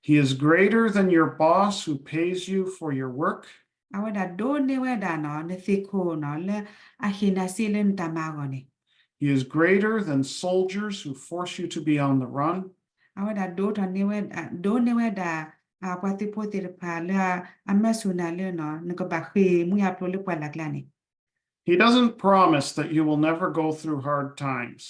He is greater than your boss who pays you for your work. အဝဲဒၣ်ဒိးန့ၢ်ဝဲဒၣ်န့ၣ် နသ့ၣ်ခိၣ်န့ၣ် လၢအဟ့ၣ်နၤစ့လၢနတၢ်မၤအဂီၢ်န့ၣ်. He is greater than soldiers who force you to be on the run. အဝဲဒၣ်ဒိးန့ၢ်ဝဲဒၣ် ဒိးန့ၢ်ဝဲဒၣ် ပှၤသုးဖိသ့ၣ်တဖၣ်လၢအမၢဆူၣ်နၤလၢန့ၣ် နကဘၣ်ဃ့ၢ်မှံဟးဖျိးလၢပှၢ်လၢ်ကျါန့ၣ်. He doesn't promise that you will never go through hard times.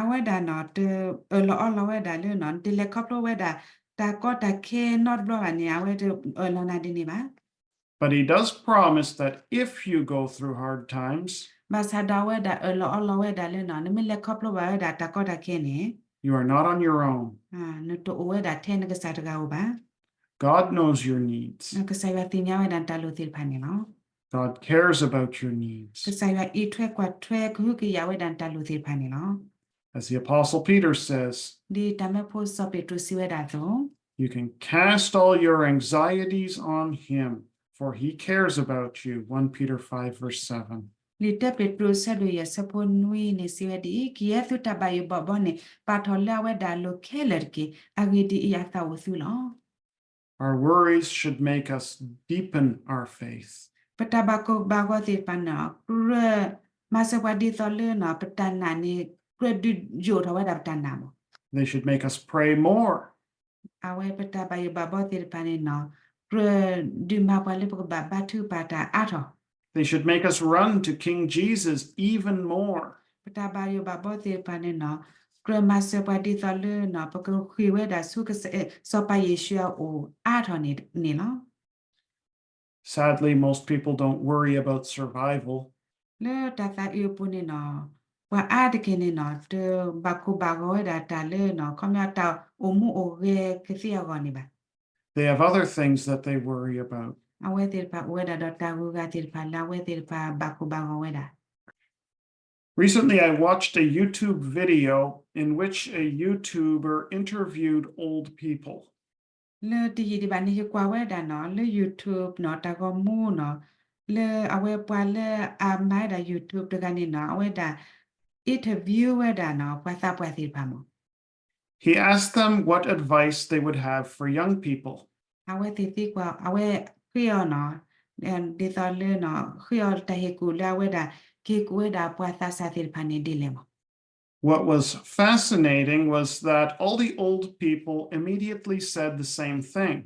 အဝဲဒၣ်န့ၣ် တအၢၣ်လီၤအီလီၤဝဲဒၣ်လၢန့ၣ် နတလဲၤခီဖျိဝဲဒၣ် တၢ်ကီတၢ်ခဲနီတဘျီဘၣ်န့ၣ် အဝဲတအၢၣ်လီၤနၤဒ်န့ၣ်ဘၣ်. But he does promise that if you go through hard times, ဘၣ်ဆၣ်ဒီးအဝဲဒၣ်အၢၣ်လီၤအီလီၤဝဲဒၣ်လၢန့ၣ် နမ့ၢ်လဲၤခီဖျိဘၣ်ဝဲဒၣ်တၢ်ကီတၢ်ခဲန့ၣ် you are not on your own. နတအိၣ်ဝဲဒၣ်ထဲနကစၢ်တဂၤဧိၤဘၣ်. God knows your needs. ကစၢ်ယွၤသ့ၣ်ညါဝဲဒၣ်နတၢ်လိၣ်သ့ၣ်တဖၣ်န့ၣ်လီၤ. God cares about your needs. ကစၢ်ယွၤအံးထွဲကွၢ်ထွဲကဟုကယာ်ဝဲဒၣ်နတၢ်လိၣ်သ့ၣ်တဖၣ်န့ၣ်လီၤ. As the Apostle Peter says, ဒ်တၢ်မၢဖိစီၤပ့းတရူးစံးဝဲဒၣ်အသိး, You can cast all your anxieties on him, for he cares about you, First Peter five verse seven. လံာ်တၢပ့းတရူး အဆၢဒိၣ်ယဲၢ် အဆၢဖိနွံန့ၣ် စံးဝဲဒ်အံၤ, ကယဲၢ်သုတၢ်ဘၣ်ယိၣ်ဘၣ်ဘီန့ၣ် ပာ်ထီၣ်လၢအဝဲဒၣ်အလိၤခဲလၢာ်တက့ၢ်. အဂ့ၢ်ဒ်အံၤ, အသးအိၣ်သုလီၤ. Our worries should make us deepen our faith. ပတၢ်ဘၣ်ကိၢ်ဘၣ်ဂီၤသ့ၣ်တဖၣ်န့ၣ် ကြၢးမၤစၢၤပှၤဒ်သိးလၢန့ၣ် ပတၢ်နာ်န့ၣ် ကြၢးဒုးယိာ်ထီၣ်ဝဲဒၣ်ပတၢ်နာ်မး. They should make us pray more. အဝဲပတၢ်ဘၣ်ယိၣ်ဘၣ်ဘီသ့ၣ်တဖၣ်န့ၣ် ကြၢးဒုးမၤပှၤလၢပကဘၣ်ဘါထုကဖၣ်တၢ်အါထီၣ်. They should make us run to King Jesus even more. ပတၢ်ဘၣ်ယိၣ်ဘၣ်ဘီသ့ၣ်တဖၣ်န့ၣ် ကြၢးမၤစၢၤပှၤဒ်သိးလၢန့ၣ် ပကဃ့ၢ်ဝဲဒၣ်ဆူကစၢ် စီၤပၤယ့ၣ်ၡူးအအိၣ်အါထီၣ်န့ၣ်လီၤ. Sadly, most people don't worry about survival. လၢတၢ်သးအုးအပူၤန့ၣ် ပှၤအါတက့ၢ်န့ၣ် တဘၣ်ကိၢ်ဘၣ်ဂီၤဝဲဒၣ်တၢ်လၢ ခီပညီတၢ်အိၣ်မူအိၣ်ဂဲၤကသ့အဂီၢ်န့ၣ်ဘၣ်. They have other things that they worry about. အဝဲသ့ၣ်တဖၣ်အိၣ်ဝဲဒၣ်ဒီးတၢ်ဂုၤဂၤသ့ၣ်တဖၣ်လၢအဝဲသ့ၣ်တဖၣ်ဘၣ်ကိၢ်ဘၣ်ဂီၤဝဲဒၣ်. Recently, I watched a YouTube video in which a YouTuber interviewed old people. လၢတယံာ်ဒံးဘၣ်န့ၣ် ယကွၢ်ဝဲဒၣ်န့ၣ် လၢ YouTube န့ၣ် တၢ်ဂီၤမူန့ၣ် လၢအဝဲပှၤလၢအမၤဝဲဒၣ် YouTube တဂၤန့ၣ် အဝဲဒၣ် interview ဝဲဒၣ်န့ၣ် ပှၤသးပှၢ်သ့ၣ်တဖၣ်မး. He asked them what advice they would have for young people. အဝဲသ့ၣ်သံကွၢ် အဝဲဃ့အီၤန့ၣ် ဒ်သိးလၢ ဃ့အီၤတၢ်ဟ့ၣ်ကူၣ်လၢအဝဲဒၣ် ကဟ့ၣ်ကူၣ်ဝဲဒၣ်ပှၤသးစၢ်သ့ၣ်တဖၣ်န့ၣ်ဒ်လဲၣ်မး. What was fascinating was that all the old people immediately said the same thing.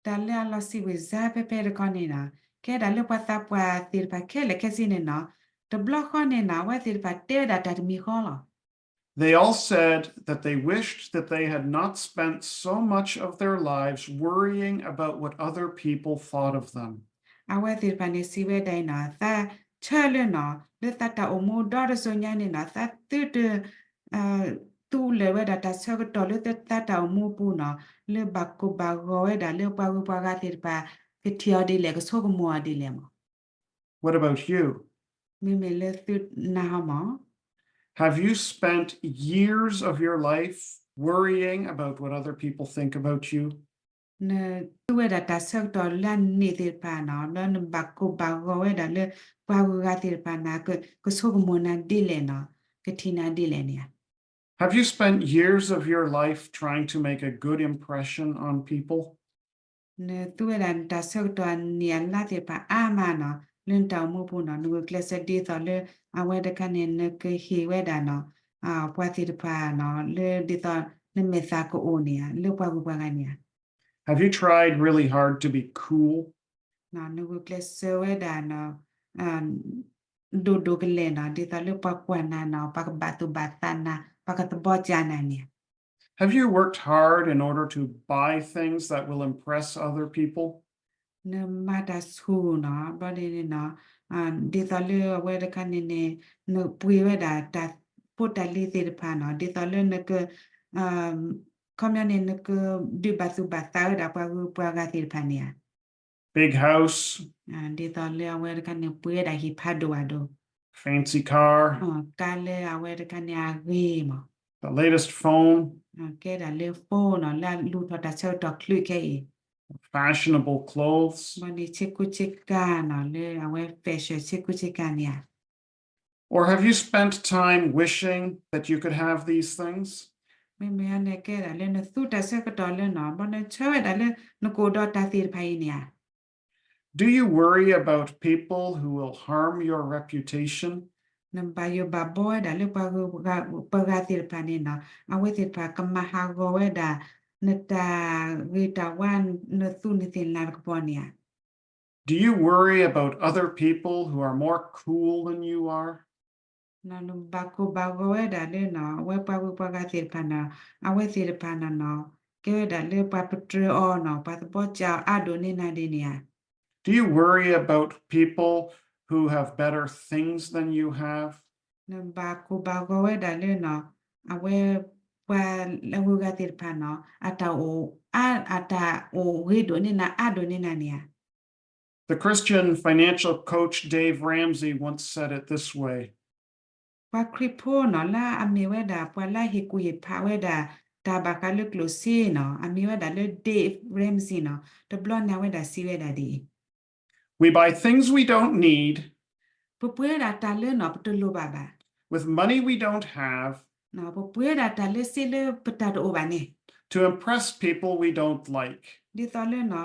တၢ်လၢအလီၤစံးဝဲစါဖဲဖဲတခီန့ၣ် ကဲဒၣ်လၢပှၤသးပှၢ်သ့ၣ်တဖၣ်ခဲလၢာ်ခဲဆ့န့ၣ် တဘျီဃီန့ၣ် အဝဲသ့ၣ်တဖၣ်တဲဝဲဒၣ်တၢ်တမံၤဃီလီၤ. They all said that they wished that they had not spent so much of their lives worrying about what other people thought of them. အဝဲသ့ၣ်တဖၣ်န့ၣ် စံးဝဲဒၣ်အံၤန့ၣ် သးဆၢလၢန့ၣ် လၢသးတၢ်အိၣ်မူဒီတစိၤညါန့ၣ် သးသုတ သူလၢာ်ဝဲဒၣ်တၢ်ဆၢကတီၢ်လၢသးတၢ်အိၣ်မူပူၤန့ၣ် လၢဘၣ်ကိၢ်ဘၣ်ဂီၤဝဲဒၣ်လၢပှၤဂုၤပှၤဂၤသ့ၣ်တဖၣ် ကထံၣ်အီၤဒ်လဲၣ် ကဆိကမိၣ်အီၤဒ်လဲၣ်မး. What about you? မ့မ့ၢ်လၢသုနၤဟီမး Have you spent years of your life worrying about what other people think about you? နသူဝဲဒၣ်တၢ်ဆၢကတီၢ်လၢအနံၣ်သ့ၣ်တဖၣ်န့ၣ် လၢနဘၣ်ကိၢ်ဘၣ်ဂီၤဝဲဒၣ်လၢပှၤဂုၤဂၤသ့ၣ်တဖၣ်န့ၣ် ကဆိကမိၣ်နၤဒ်လဲၣ်န့ၣ် ကထံၣ်နၤဒ်လဲၣ်န့ၣ်ဧါ. Have you spent years of your life trying to make a good impression on people? နသူဝဲဒၣ်နတၢ်ဆၢကတီၢ်အနံၣ်အလါသ့ၣ်တဖၣ်အါမးန့ၣ် လၢနတၢ်အိၣ်မူပူၤန့ၣ် နဂုာ်ကျဲးစၢးဒ်သိးလၢ အဝဲတခါန့ၣ် နကဟ့ၣ်ဝဲဒၣ်န့ၣ် ပှၤသ့ၣ်တဖၣ်န့ၣ် လၢဒ်သိးနမဲာ်သၣ်ကအိၣ်န့ၣ်ဧါ လၢပှၤဂုၤပှၤဂၤန့ၣ်ဧါ. Have you tried really hard to be cool? နဂုာ်ကျဲးစၢးဝဲဒၣ်နီၤ ဒိၣ်ဒိၣ်ကလဲာ်နီၤ ဒ်သိးလၢပှၤကွၢ်နၤနီၤ ပှၤကဘၣ်သူၣ်ဘၣ်သးနၤ ပှၤကသဘီကးနၤန့ၣ်ဧါ. Have you worked hard in order to buy things that will impress other people? နမၤတၢ်ဆူၣ်နီၤ ဘျီန့ၣ်နီၤ ဒ်သိးလၢအဝဲတခါန့ၣ်န့ၣ် နပှ့ၤဝဲဒၣ်တၢ်ဖိတၢ်လံၤသ့ၣ်တဖၣ်နီၤ ဒ်သိးလၢနက ခီပညီန့ၣ် နကဒုးဘၣ်သူၣ်ဘၣ်သးဝဲဒၣ်ပှၤဂုၤပှၤဂၤသ့ၣ်တဖၣ်န့ၣ်ဧါ. Big house. ဒ်သိးလၢအဝဲတခါန့ၣ် ပှ့ၤဝဲဒၣ်ဟံၣ်ဖးဒိၣ်အဒိၣ် Fancy car. ကါလၢအဝဲတခါန့ၣ်အဂ့ၤမး The latest phone. ကဲဒၣ်လၢ phone နီၤ လၢအလူၤထီၣ်တၢ်ဆၢကတီၢ်ချုးခဲအံၤ Fashionable clothes. ဘၣ်န့ၣ် ဆ့ကူဆ့ကၤနီၤ လၢအဝဲ fashion ဆ့ကူဆ့ကၤန့ၣ်ဧါ. Or have you spent time wishing that you could have these things? မ့မ့ၢ်န့ၣ် ကဲဒၣ်လၢနသူတၢ်ဆၢကတီၢ်လၢနီၤ ဘၣ်နဆၢဝဲဒၣ်လၢနကအိၣ်ဒီးတၢ်သ့ၣ်တဖၣ်အံၤန့ၣ်ဧါ. Do you worry about people who will harm your reputation? နဘၣ်ယိၣ်ဘၣ်ဘီဝဲဒၣ်လၢပှၤဂုၤပှၤဂၤသ့ၣ်တဖၣ်န့ၣ်နီၤ အဝဲသ့ၣ်တဖၣ်ကမၤဟးဂီၤဝဲဒၣ် နတၢ်ဂ့ၤတၢ်ဝါ နသူးနသ့ၣ်နလၤတကပီၤန့ၣ်ဧါ. Do you worry about other people who are more cool than you are? နဘၣ်ကိၢ်ဘၣ်ဂီၤဝဲဒၣ်လၢနီၤ အဝဲပှၤဂုၤပှၤဂၤသ့ၣ်တဖၣ်နီၤ အဝဲသ့ၣ်တဖၣ်နီၤနီၤ ကဲဝဲဒၣ်လၢပှၤပတြၢၤအီၤနီၤ ပှၤသဘီကးအီၤအါဒိၣ်န့ၢ်နၤဒ်န့ၣ်ဧါ. Do you worry about people who have better things than you have? နဘၣ်ကိၢ်ဘၣ်ဂီၤဝဲဒၣ်လၢနီၤ အဝဲပှၤလၢအဂုၤအဂၤသ့ၣ်တဖၣ်နီၤ အတၢ်အိၣ် အတၢ်အိၣ်ဂ့ၤဒိၣ်န့ၢ်နၤ အါဒိၣ်န့ၢ်နၤန့ၣ်ဧါ. The Christian financial coach Dave Ramsey once said it this way. ပှၤခရံာ်ဖိနီၤ လၢအမ့ၢ်ဝဲဒၣ် ပှၤလၢဟ့ၣ်ကူၣ်ဟ့ၣ်ဖးဝဲဒၣ် တၢ်ဘၣ်ဃးလၢကျိၣ်စ့နီၤ အမ့ၢ်ဝဲဒၣ်လၢ Dave Ramsey နီၤ တဘျီန့ၣ်အဝဲဒၣ်စံးဝဲဒၣ်ဒ်အံၤ We buy things we don't need ပပှ့ၤဝဲဒၣ်တၢ်လၢနီၤ ပတလိၣ်ဘၣ်ဘၣ် with money we don't have ပပှ့ၤဝဲဒၣ်တၢ်လၢစ့လၢပတၢ်တအိၣ်ဘၣ်န့ၣ် to impress people we don't like. ဒ်သိးလၢနီၤ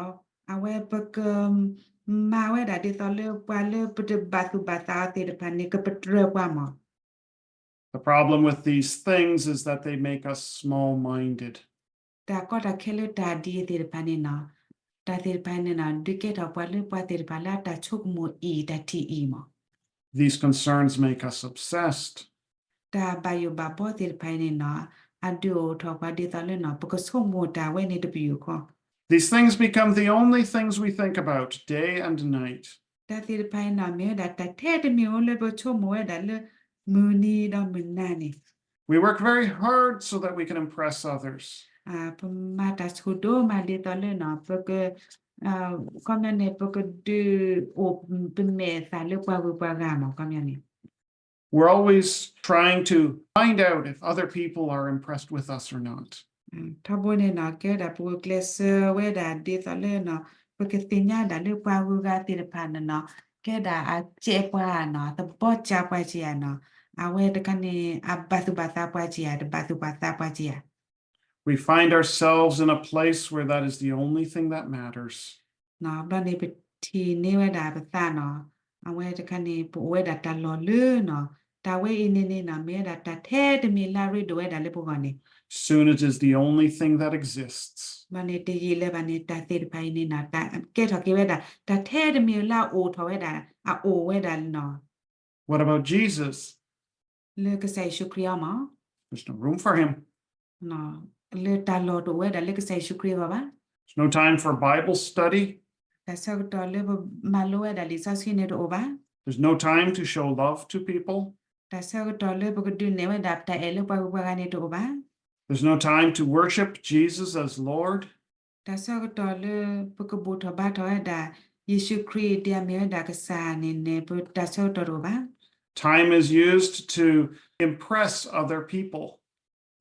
အဝဲပက မၤဝဲဒၣ်ဒ်သိးလၢ ပှၤလၢပတဘၣ်သူၣ်ဘၣ်သးအီၤသ့ၣ်တဖၣ်န့ၣ် ကပတြၢၤပှၤမး The problem with these things is that they make us small-minded. တၢ်ကီတၢ်ခဲလၢတၢ်ဒ်အံၤသ့ၣ်တဖၣ်န့ၣ်နီၤ တၢ်သ့ၣ်တဖၣ်န့ၣ်နီၤ ဒုးကဲထီၣ်ပှၤလၢပှၤသ့ၣ်တဖၣ်လၢအတၢ်ဆိကမိၣ်အံၤတၢ်ထံၣ်အံၤမး These concerns make us obsessed. တၢ်ဘၣ်ယိၣ်ဘၣ်ဘီသ့ၣ်တဖၣ်အံၤန့ၣ်နီၤ အဒုးအိၣ်ထီၣ်ပှၤဒ်သိးလၢနီၤ ပကဆိကမိၣ်တၢ်ဝဲန့ၣ်တပယူာ်ခီ These things become the only things we think about day and night. တၢ်သ့ၣ်တဖၣ်အံၤနီၤ မ့ၢ်ဝဲဒၣ်တၢ်ထဲတမံၤဧိၤလၢပဆိကမိၣ်ဝဲဒၣ်လၢ မုၢ်နံၤဒီးမုၢ်နၤန့ၣ် We work very hard so that we can impress others. ပမၤတၢ်ဆူၣ်ဒိၣ်မးဒ်သိးလၢနီၤ ပက ခီပညီန့ၣ် ပကဒုးအိၣ်ပမဲာ်အသးလၢပှၤဂုၤပှၤဂၤမး ခီပညီန့ၣ် We're always trying to find out if other people are impressed with us or not. ထီဘိန့ၣ်နီၤ ကဲဒၣ်ပဂုာ်ကျဲးစၢးဝဲဒၣ်ဒ်သိးလၢနီၤ ပကသ့ၣ်ညါဒၣ်လၢပှၤဂုၤဂၤသ့ၣ်တဖၣ်န့ၣ်နီၤ ကဲဒၣ်အစဲးပှၤနီၤ သဘီကးပှၤကယၤနီၤ အဝဲတခါန့ၣ် အဘၣ်သူၣ်ဘၣ်သးပှၤကယၤ တဘၣ်သူၣ်ဘၣ်သးပှၤကယၤ We find ourselves in a place where that is the only thing that matters. ဘျီန့ၣ် ပထံၣ်န့ၢ်ဝဲဒၣ်ပသးနီၤ အဝဲတခါန့ၣ် ပအိၣ်ဝဲဒၣ်တၢ်လီၢ်လၢနီၤ တၢ်ဝဲအံၤန့ၣ်န့ၣ်နီၤ မ့ၢ်ဝဲဒၣ်တၢ်ထဲတမံၤလၢအရ့ဒိၣ်ဝဲဒၣ်လၢပဂီၢ်န့ၣ် Soon it is the only thing that exists. ဘျီန့ၣ် တယံာ်လၢၤဘၣ်န့ၣ် တၢ်သ့ၣ်တဖၣ်အံၤန့ၣ်နီၤ ကဲထီၣ်က့ၤဝဲဒၣ် တၢ်ထဲတမံၤလၢအအိၣ်ထီၣ်ဝဲဒၣ် အအိၣ်ဝဲဒၣ်နီၤ What about Jesus? လၢကစၢ်ယ့ၣ်ၡူးခရံာ်အဂီၢ်မး There's no room for him. လၢတၢ်လီၢ်တအိၣ်ဝဲဒၣ်လၢကစၢ်ယ့ၣ်ၡူးခရံာ်အဂီၢ်ဘၣ် There's no time for Bible study. တၢ်ဆၢကတီၢ်လၢပမၤလိဝဲဒၣ်လံာ်စီဆှံန့ၣ်တအိၣ်ဘၣ် There's no time to show love to people. တၢ်ဆၢကတီၢ်လၢပကဒုးနဲၣ်ဝဲဒၣ်ပတၢ်အဲၣ်လၢပှၤဂုၤပှၤဂၤန့ၣ်တအိၣ်ဘၣ် There's no time to worship Jesus as Lord. တၢ်ဆၢကတီၢ်လၢပကဘူၣ်ထီၣ်ဘါထီၣ်ဝဲဒၣ် ယ့ၣ်ၡူးခရံာ်ဒ်အမ့ၢ်ဝဲဒၣ်ကစၢ်န့ၣ်န့ၣ် ပတၢ်ဆၢကတီၢ်တအိၣ်ဘၣ် Time is used to impress other people.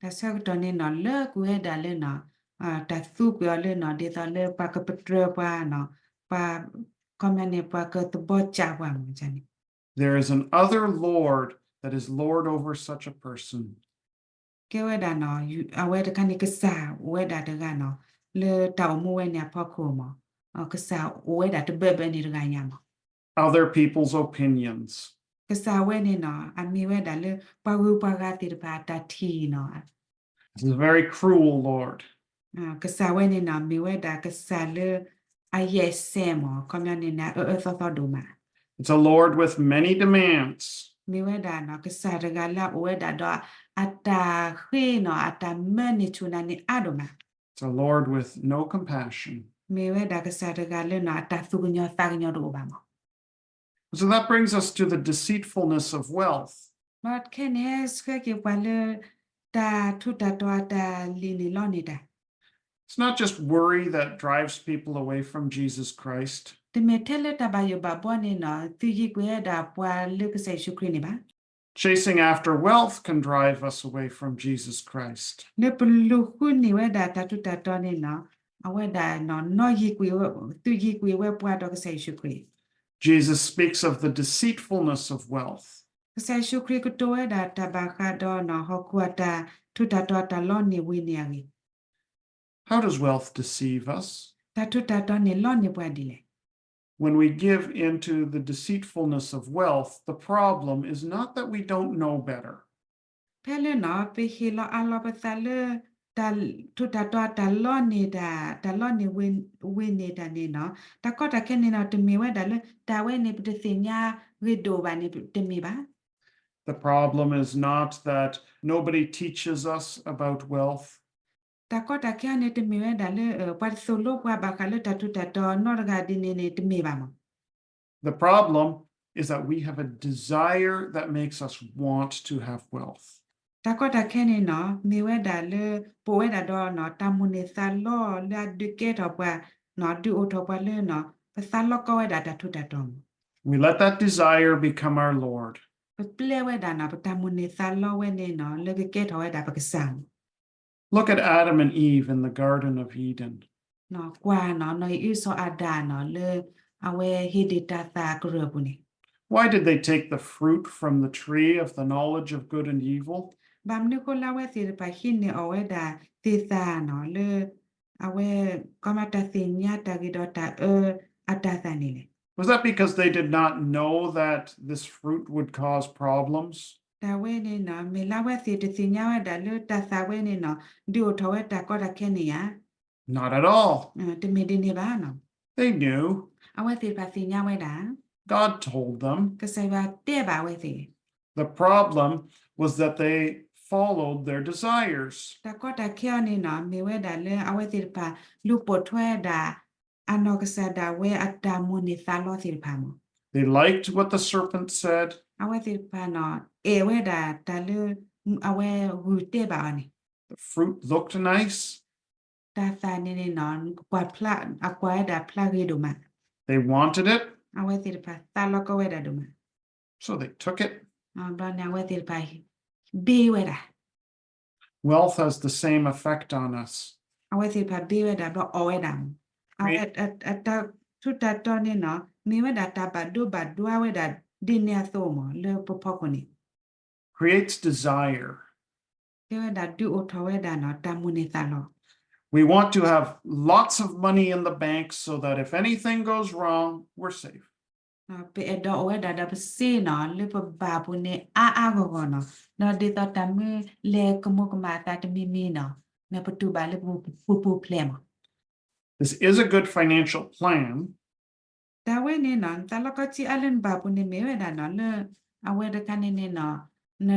တၢ်ဆၢကတီၢ်န့ၣ်နီၤ လၢကွံာ်ဝဲဒၣ်လၢနီၤ တၢ်သူကွံာ်အီၤလၢနီၤ ဒ်သိးလၢပှၤကပတြၢၤပှၤနီၤ ပှၤ ခီပညီန့ၣ် ပှၤကသဘီကးပှၤမးန့ၣ် There is another Lord that is Lord over such a person. ကဲဝဲဒၣ်နီၤ အဝဲတခါန့ၣ် ကစၢ်အိၣ်ဝဲဒၣ်တဂၤနီၤ လၢတၢ်အိၣ်မူဝဲန့ၣ်အဖီခိၣ်မး ကစၢ်အိၣ်ဝဲဒၣ်တဘၢဘၢန့ၣ်တဂၤညါမး Other people's opinions. ကစၢ်ဝဲန့ၣ်နီၤ အမ့ၢ်ဝဲဒၣ်လၢပှၤဂုၤပှၤဂၤသ့ၣ်တဖၣ်အတၢ်ထံၣ်နီၤ This is a very cruel Lord. ကစၢ်ဝဲန့ၣ်နီၤ မ့ၢ်ဝဲဒၣ်ကစၢ်လၢ အယဲၢ်စဲးမး ခီပညီန့ၣ်န့ၣ် အအၢအၢသီသီဒိၣ်မး. It's a Lord with many demands. မ့ၢ်ဝဲဒၣ်နီၤ ကစၢ်တဂၤလၢအအိၣ်ဝဲဒၣ်ဒီး အတၢ်ဃ့နီၤ အတၢ်မၢန့ၢ်ဆူၣ်နၤန့ၣ်အါဒိၣ်မး. It's a Lord with no compassion. မ့ၢ်ဝဲဒၣ်ကစၢ်တဂၤလၢနီၤ အတၢ်သူၣ်ကညီၤသးကညီၤတအိၣ်ဘၣ်မး. So that brings us to the deceitfulness of wealth. ဒီးခဲန့ၣ်ဟဲဆှၢက့ၤပှၤလၢ တၢ်ထူးတၢ်တီၤအတၢ်လီန့ၢ်လီၤန့ၢ်တၢ် It's not just worry that drives people away from Jesus Christ. တမ့ၢ်ထဲလၢတၢ်ဘၣ်ယိၣ်ဘၣ်ဘှီန့ၣ်နီၤ သုးယံၤကွံာ်ဝဲဒၣ်ပှၤလၢကစၢ်ယ့ၣ်ၡူးခရံာ်န့ၣ်ဘၣ်. Chasing after wealth can drive us away from Jesus Christ. လၢပလူၤဃုန့ၢ်ဝဲဒၣ်တၢ်ထူးတၢ်တီၤန့ၣ်နီၤ အဝဲဒၣ်နီၤ နီၢ်ယံၤကွံာ်ဝဲ သုးယံၤကွံာ်ဝဲပှၤဒီးကစၢ်ယ့ၣ်ၡူးခရံာ်. Jesus speaks of the deceitfulness of wealth. ကစၢ်ယ့ၣ်ၡူးခရံာ်ကတိၤဝဲဒၣ်တၢ်ဘၣ်ဃးဒီးနီၤ ဟီၣ်ခိၣ်အတၢ်ထူးတၢ်တီၤအတၢ်လီန့ၢ်ဝ့ၢ်န့ၣ်အဂ့ၢ် How does wealth deceive us? တၢ်ထူးတၢ်တီၤန့ၣ်လီန့ၢ်ပှၤဒ်လဲၣ်. When we give in to the deceitfulness of wealth, the problem is not that we don't know better. ဖဲလၢနီၤ ပဟ့ၣ်လီၤအးလီၤပသးလၢ တၢ်ထူးတၢ်တီၤတၢ်လီန့ၢ်တၢ် တၢ်လီန့ၢ်ဝ့ၢ်န့ၢ်တၢ်န့ၣ်နီၤ တၢ်ကီတၢ်ခဲန့ၣ်နီၤ တမ့ၢ်ဝဲဒၣ်လၢ တၢ်ဝဲန့ၣ်ပတသ့ၣ်ညါဂ့ၤဒိၣ်ဘၣ်န့ၣ် တမ့ၢ်ဘၣ်. The problem is not that nobody teaches us about wealth. တၢ်ကီတၢ်ခဲအံၤန့ၣ် တမ့ၢ်ဝဲဒၣ်လၢ ပှၤတသိၣ်လိပှၤဘၣ်ဃးလၢတၢ်ထူးတၢ်တီၤနီတဂၤဒ်န့ၣ်န့ၣ် တမ့ၢ်ဘၣ်မး. The problem is that we have a desire that makes us want to have wealth. တၢ်ကီတၢ်ခဲန့ၣ်နီၤ မ့ၢ်ဝဲဒၣ်လၢ ပအိၣ်ဝဲဒၣ်ဒီးနီၤ တၢ်မိၣ်န့ၢ်သးလီလၢအဒုးကဲထီၣ်ပှၤနီၤ ဒုးအိၣ်ထီၣ်ပှၤလၢနီၤ ပသးလီကီဝဲဒၣ်တၢ်ထူးတၢ်တီၤမး. We let that desire become our Lord. ပပျဲဝဲဒၣ်နီၤ ပတၢ်မိၣ်န့ၢ်သးလီဝဲန့ၣ်နီၤ လၢကကဲထီၣ်ဝဲဒၣ်ပကစၢ်မး. Look at Adam and Eve in the Garden of Eden. ကွၢ်နီၤ နီၢ်အံၣ်အုစီၤအၤဒၣ်နီၤ လၢအဝဲဟ့ၣ်ဒုၣ်တၢ်သၣ်ကရၢၢ်ပူၤန့ၣ် Why did they take the fruit from the tree of the knowledge of good and evil? ဘၣ်မနုၤဃိလၢအဝဲသ့ၣ်တဖၣ်ဟံးန့ၢ်အီၣ်ဝဲဒၣ်သ့ၣ်သၣ်နီၤ လၢအဝဲ ကီမးတၢ်သ့ၣ်ညါတၢ်ဂ့ၤဒီးတၢ်အၢ အတၢ်သၣ်န့ၣ်လဲၣ်. Was that because they did not know that this fruit would cause problems? တၢ်ဝဲန့ၣ်နီၤ မ့ၢ်လၢအဝဲသ့ၣ်တသ့ၣ်ညါဝဲဒၣ်လၢတၢ်သၣ်ဝဲန့ၣ်နီၤ ဒုးအိၣ်ထီၣ်ဝဲတၢ်ကီတၢ်ခဲန့ၣ်ဧါ. Not at all. တမ့ၢ်ဒ်န့ၣ်ဘၣ်နီၤ. They knew. အဝဲသ့ၣ်တဖၣ်သ့ၣ်ညါဝဲဒၣ်. God told them. ကစၢ်ယွၤတဲဘၣ်အဝဲသ့ၣ်. The problem was that they followed their desires. တၢ်ကီတၢ်ခဲအံၤန့ၣ်နီၤ မ့ၢ်ဝဲဒၣ်လၢအဝဲသ့ၣ်တဖၣ် လူၤပိာ်ထွဲဝဲဒၣ် အနီၢ်ကစၢ်ဒၣ်ဝဲအတၢ်မိၣ်န့ၢ်သးလီသ့ၣ်တဖၣ်မး. They liked what the serpent said. အဝဲသ့ၣ်တဖၣ်နီၤ အဲၣ်ဝဲဒၣ်တၢ်လၢ အဝဲဂုၢ်တဲဘၣ်အီၤန့ၣ်. The fruit looked nice. တၢ်သၣ်န့ၣ်န့ၣ်နီၤ ကွၢ်ဖျါ အကွၢ်ဝဲဒၣ်ဖျါဂ့ၤဒိၣ်မး. They wanted it. အဝဲသ့ၣ်တဖၣ်သးလီကီဝဲဒၣ်ဒိၣ်မး. So they took it. ဘျီန့ၣ် အဝဲသ့ၣ်တဖၣ် ဘ့ဝဲဒၣ်. Wealth has the same effect on us. အဝဲသ့ၣ်တဖၣ်ဘ့ဝဲဒၣ် ဘျီအီၣ်ဝဲဒၣ်မး. အဝဲ အတၢ်ထူးတၢ်တီၤန့ၣ်နီၤ မ့ၢ်ဝဲဒၣ်တၢ်ဘၣ်ဒိဘၣ်ဒွါဝဲဒၣ် ဒ်န့ၣ်အသိးမး လၢပဖီခိၣ်န့ၣ် Creates desire. ကဲဝဲဒၣ်ဒုးအိၣ်ထီၣ်ဝဲဒၣ်နီၤ တၢ်မိၣ်န့ၢ်သးလီ. We want to have lots of money in the bank so that if anything goes wrong, we're safe. ပအဲၣ်ဒိးအိၣ်ဝဲဒၣ်ဒီးပစ့နီၤ လၢပဘၣ်ပူၤန့ၣ်အါအါဂီၢ်ဂီၢ်နီၤ ဒီးဒ်သိးတၢ်မ့ၢ်လဲၤကမူၤကမၣ်အသးတမံၤမံၤနီၤ ပတူၢ်ဘၣ်လၢပပူၤဖျဲးမး. This is a good financial plan. တၢ်ဝဲန့ၣ်နီၤ နသးလီကီထံအါလၢနဘၣ်ပူၤန့ၣ်မ့ၢ်ဝဲဒၣ်နီၤ လၢအဝဲတခါန့ၣ်န့ၣ်နီၤ န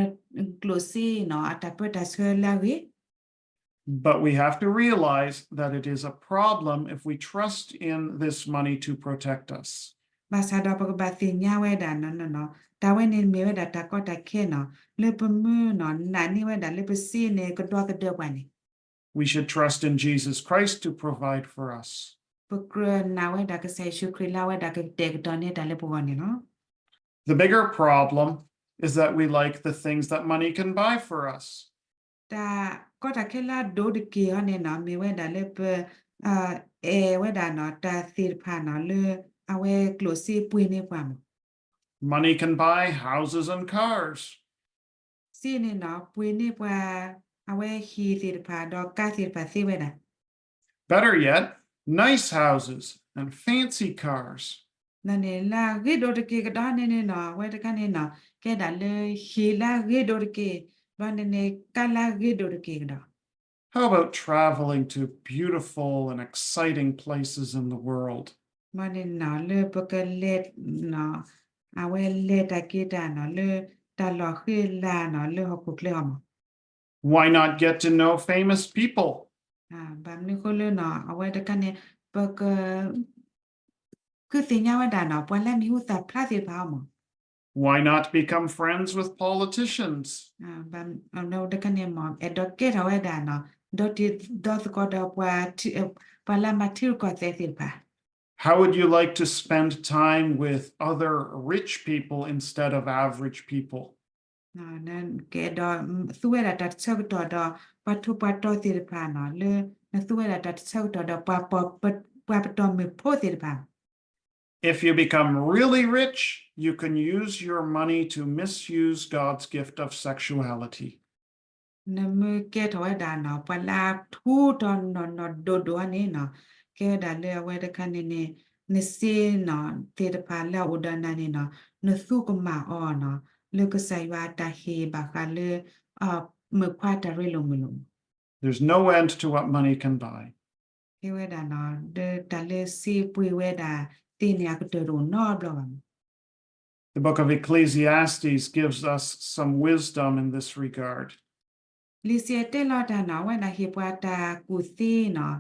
ကျိၣ်စ့နီၤ အတၢ်ပၢတၢ်ဆှၢလၢအဂ့ၤ But we have to realize that it is a problem if we trust in this money to protect us. ဘၣ်ဆၣ်ဒီးပကဘၣ်သ့ၣ်ညါဝဲဒၣ်နီၤ တၢ်ဝဲန့ၣ်မ့ၢ်ဝဲဒၣ်တၢ်ကီတၢ်ခဲနီၤ လၢပမ့ၢ်နီၤ နာ်န့ၢ်ဝဲဒၣ်လၢပစ့န့ၣ်ကဒီသဒၢပှၤန့ၣ် We should trust in Jesus Christ to provide for us. ပကြၢးနာ်ဝဲဒၣ်ကစၢ်ယ့ၣ်ၡူးခရံာ်လၢအဝဲဒၣ်ကကတဲာ်ကတီၤန့ၢ်တၢ်လၢပဂီၢ်န့ၣ်လီၤ. The bigger problem is that we like the things that money can buy for us. တၢ်ကီတၢ်ခဲလၢအဒိၣ်တက့ၢ်အီၤန့ၣ်နီၤ မ့ၢ်ဝဲဒၣ်လၢပ အဲၣ်ဝဲဒၣ်နီၤ တၢ်သ့ၣ်တဖၣ်နီၤ လၢအဝဲကျိၣ်စ့ပှ့ၤန့ၢ်ပှၤမး. Money can buy houses and cars. စ့န့ၣ်နီၤ ပှ့ၤန့ၢ်ပှၤ အဝဲဟံၣ်သ့ၣ်တဖၣ် ဒီးကါသ့ၣ်တဖၣ်သ့ဝဲဒၣ် Better yet, nice houses and fancy cars. ဒီးန့ၣ် လၢအဂ့ၤဒိၣ်တက့ၢ်ကဒီးန့ၣ်န့ၣ်နီၤ အဝဲတခါန့ၣ်နီၤ ကဲဒၣ်လၢဟံၣ်လၢအဂ့ၤဒိၣ်တက့ၢ် ဒီးန့ၣ်န့ၣ် ကါလၢအဂ့ၤဒိၣ်တက့ၢ်ကဒီး How about traveling to beautiful and exciting places in the world? မ့ၢ်န့ၣ်နီၤ လၢပကလဲၤနီၤ အဝဲလဲၤတၢ်က့ၤတၢ်နီၤ လၢတၢ်လီၢ်ဃံလၤနီၤ လၢဟီၣ်ခိၣ်ချၢအံၤမး Why not get to know famous people? ဘၣ်မနုၤဃိလၢနီၤ အဝဲတခါန့ၣ် ပက ဃုသ့ၣ်ညါဝဲဒၣ်နီၤ ပှၤလၢအမံၤဟူသၣ်ဖျါသ့ၣ်တဖၣ်အံၤမး Why not become friends with politicians? တခါန့ၣ်မး အဲၣ်ဒိးကဲထီၣ်ဝဲဒၣ်နီၤ ဒီးတံၤဒီသကိးဒီး ပှၤလၢအမၤထံရူၢ်ကီၢ်သဲးသ့ၣ်တဖၣ် How would you like to spend time with other rich people instead of average people? ကအဲၣ်ဒိးသူဝဲဒၣ်တၢ်တဆၢကတီၢ်ဒီး ပှၤထူးပှၤတီၤသ့ၣ်တဖၣ်နီၤ လၢနသူဝဲဒၣ်တၢ်တဆၢကတီၢ်ဒီး ပှၤပတီၢ်မုၢ်ဖိသ့ၣ်တဖၣ် If you become really rich, you can use your money to misuse God's gift of sexuality. နမ့ၢ်ကဲထီၣ်ဝဲဒၣ်နီၤ ပှၤလၢအထူးတီၤနီၢ်နီၢ်ဒိၣ်ဒိၣ်အံၤန့ၣ်နီၤ ကဲဝဲဒၣ်လၢအဝဲတခါန့ၣ်န့ၣ် နစ့နီၤ သ့ၣ်တဖၣ်လၢအအိၣ်ဒီးနၤန့ၣ်နီၤ နသူကမၣ်အီၤနီၤ လၢကစၢ်ယွၤအတၢ်ဟ့ၣ်ဘၣ်ဃးလၢ မုၣ်ခွါတၢ်ရ့လိာ်မုာ်လိာ် There's no end to what money can buy. ကဲဝဲဒၣ်နီၤ ဒီးတၢ်လၢစ့ပှ့ၤဝဲဒၣ်သ့န့ၣ် အကတၢၢ်တအိၣ်နီတဘျီဘၣ် The book of Ecclesiastes gives us some wisdom in this regard. လံာ်စံၣ်တဲၤတဲလီၤတၢ်နီၤ အဝဲဒၣ်ဟ့ၣ်ပှၤတၢ်ကူၣ်သ့နီၤ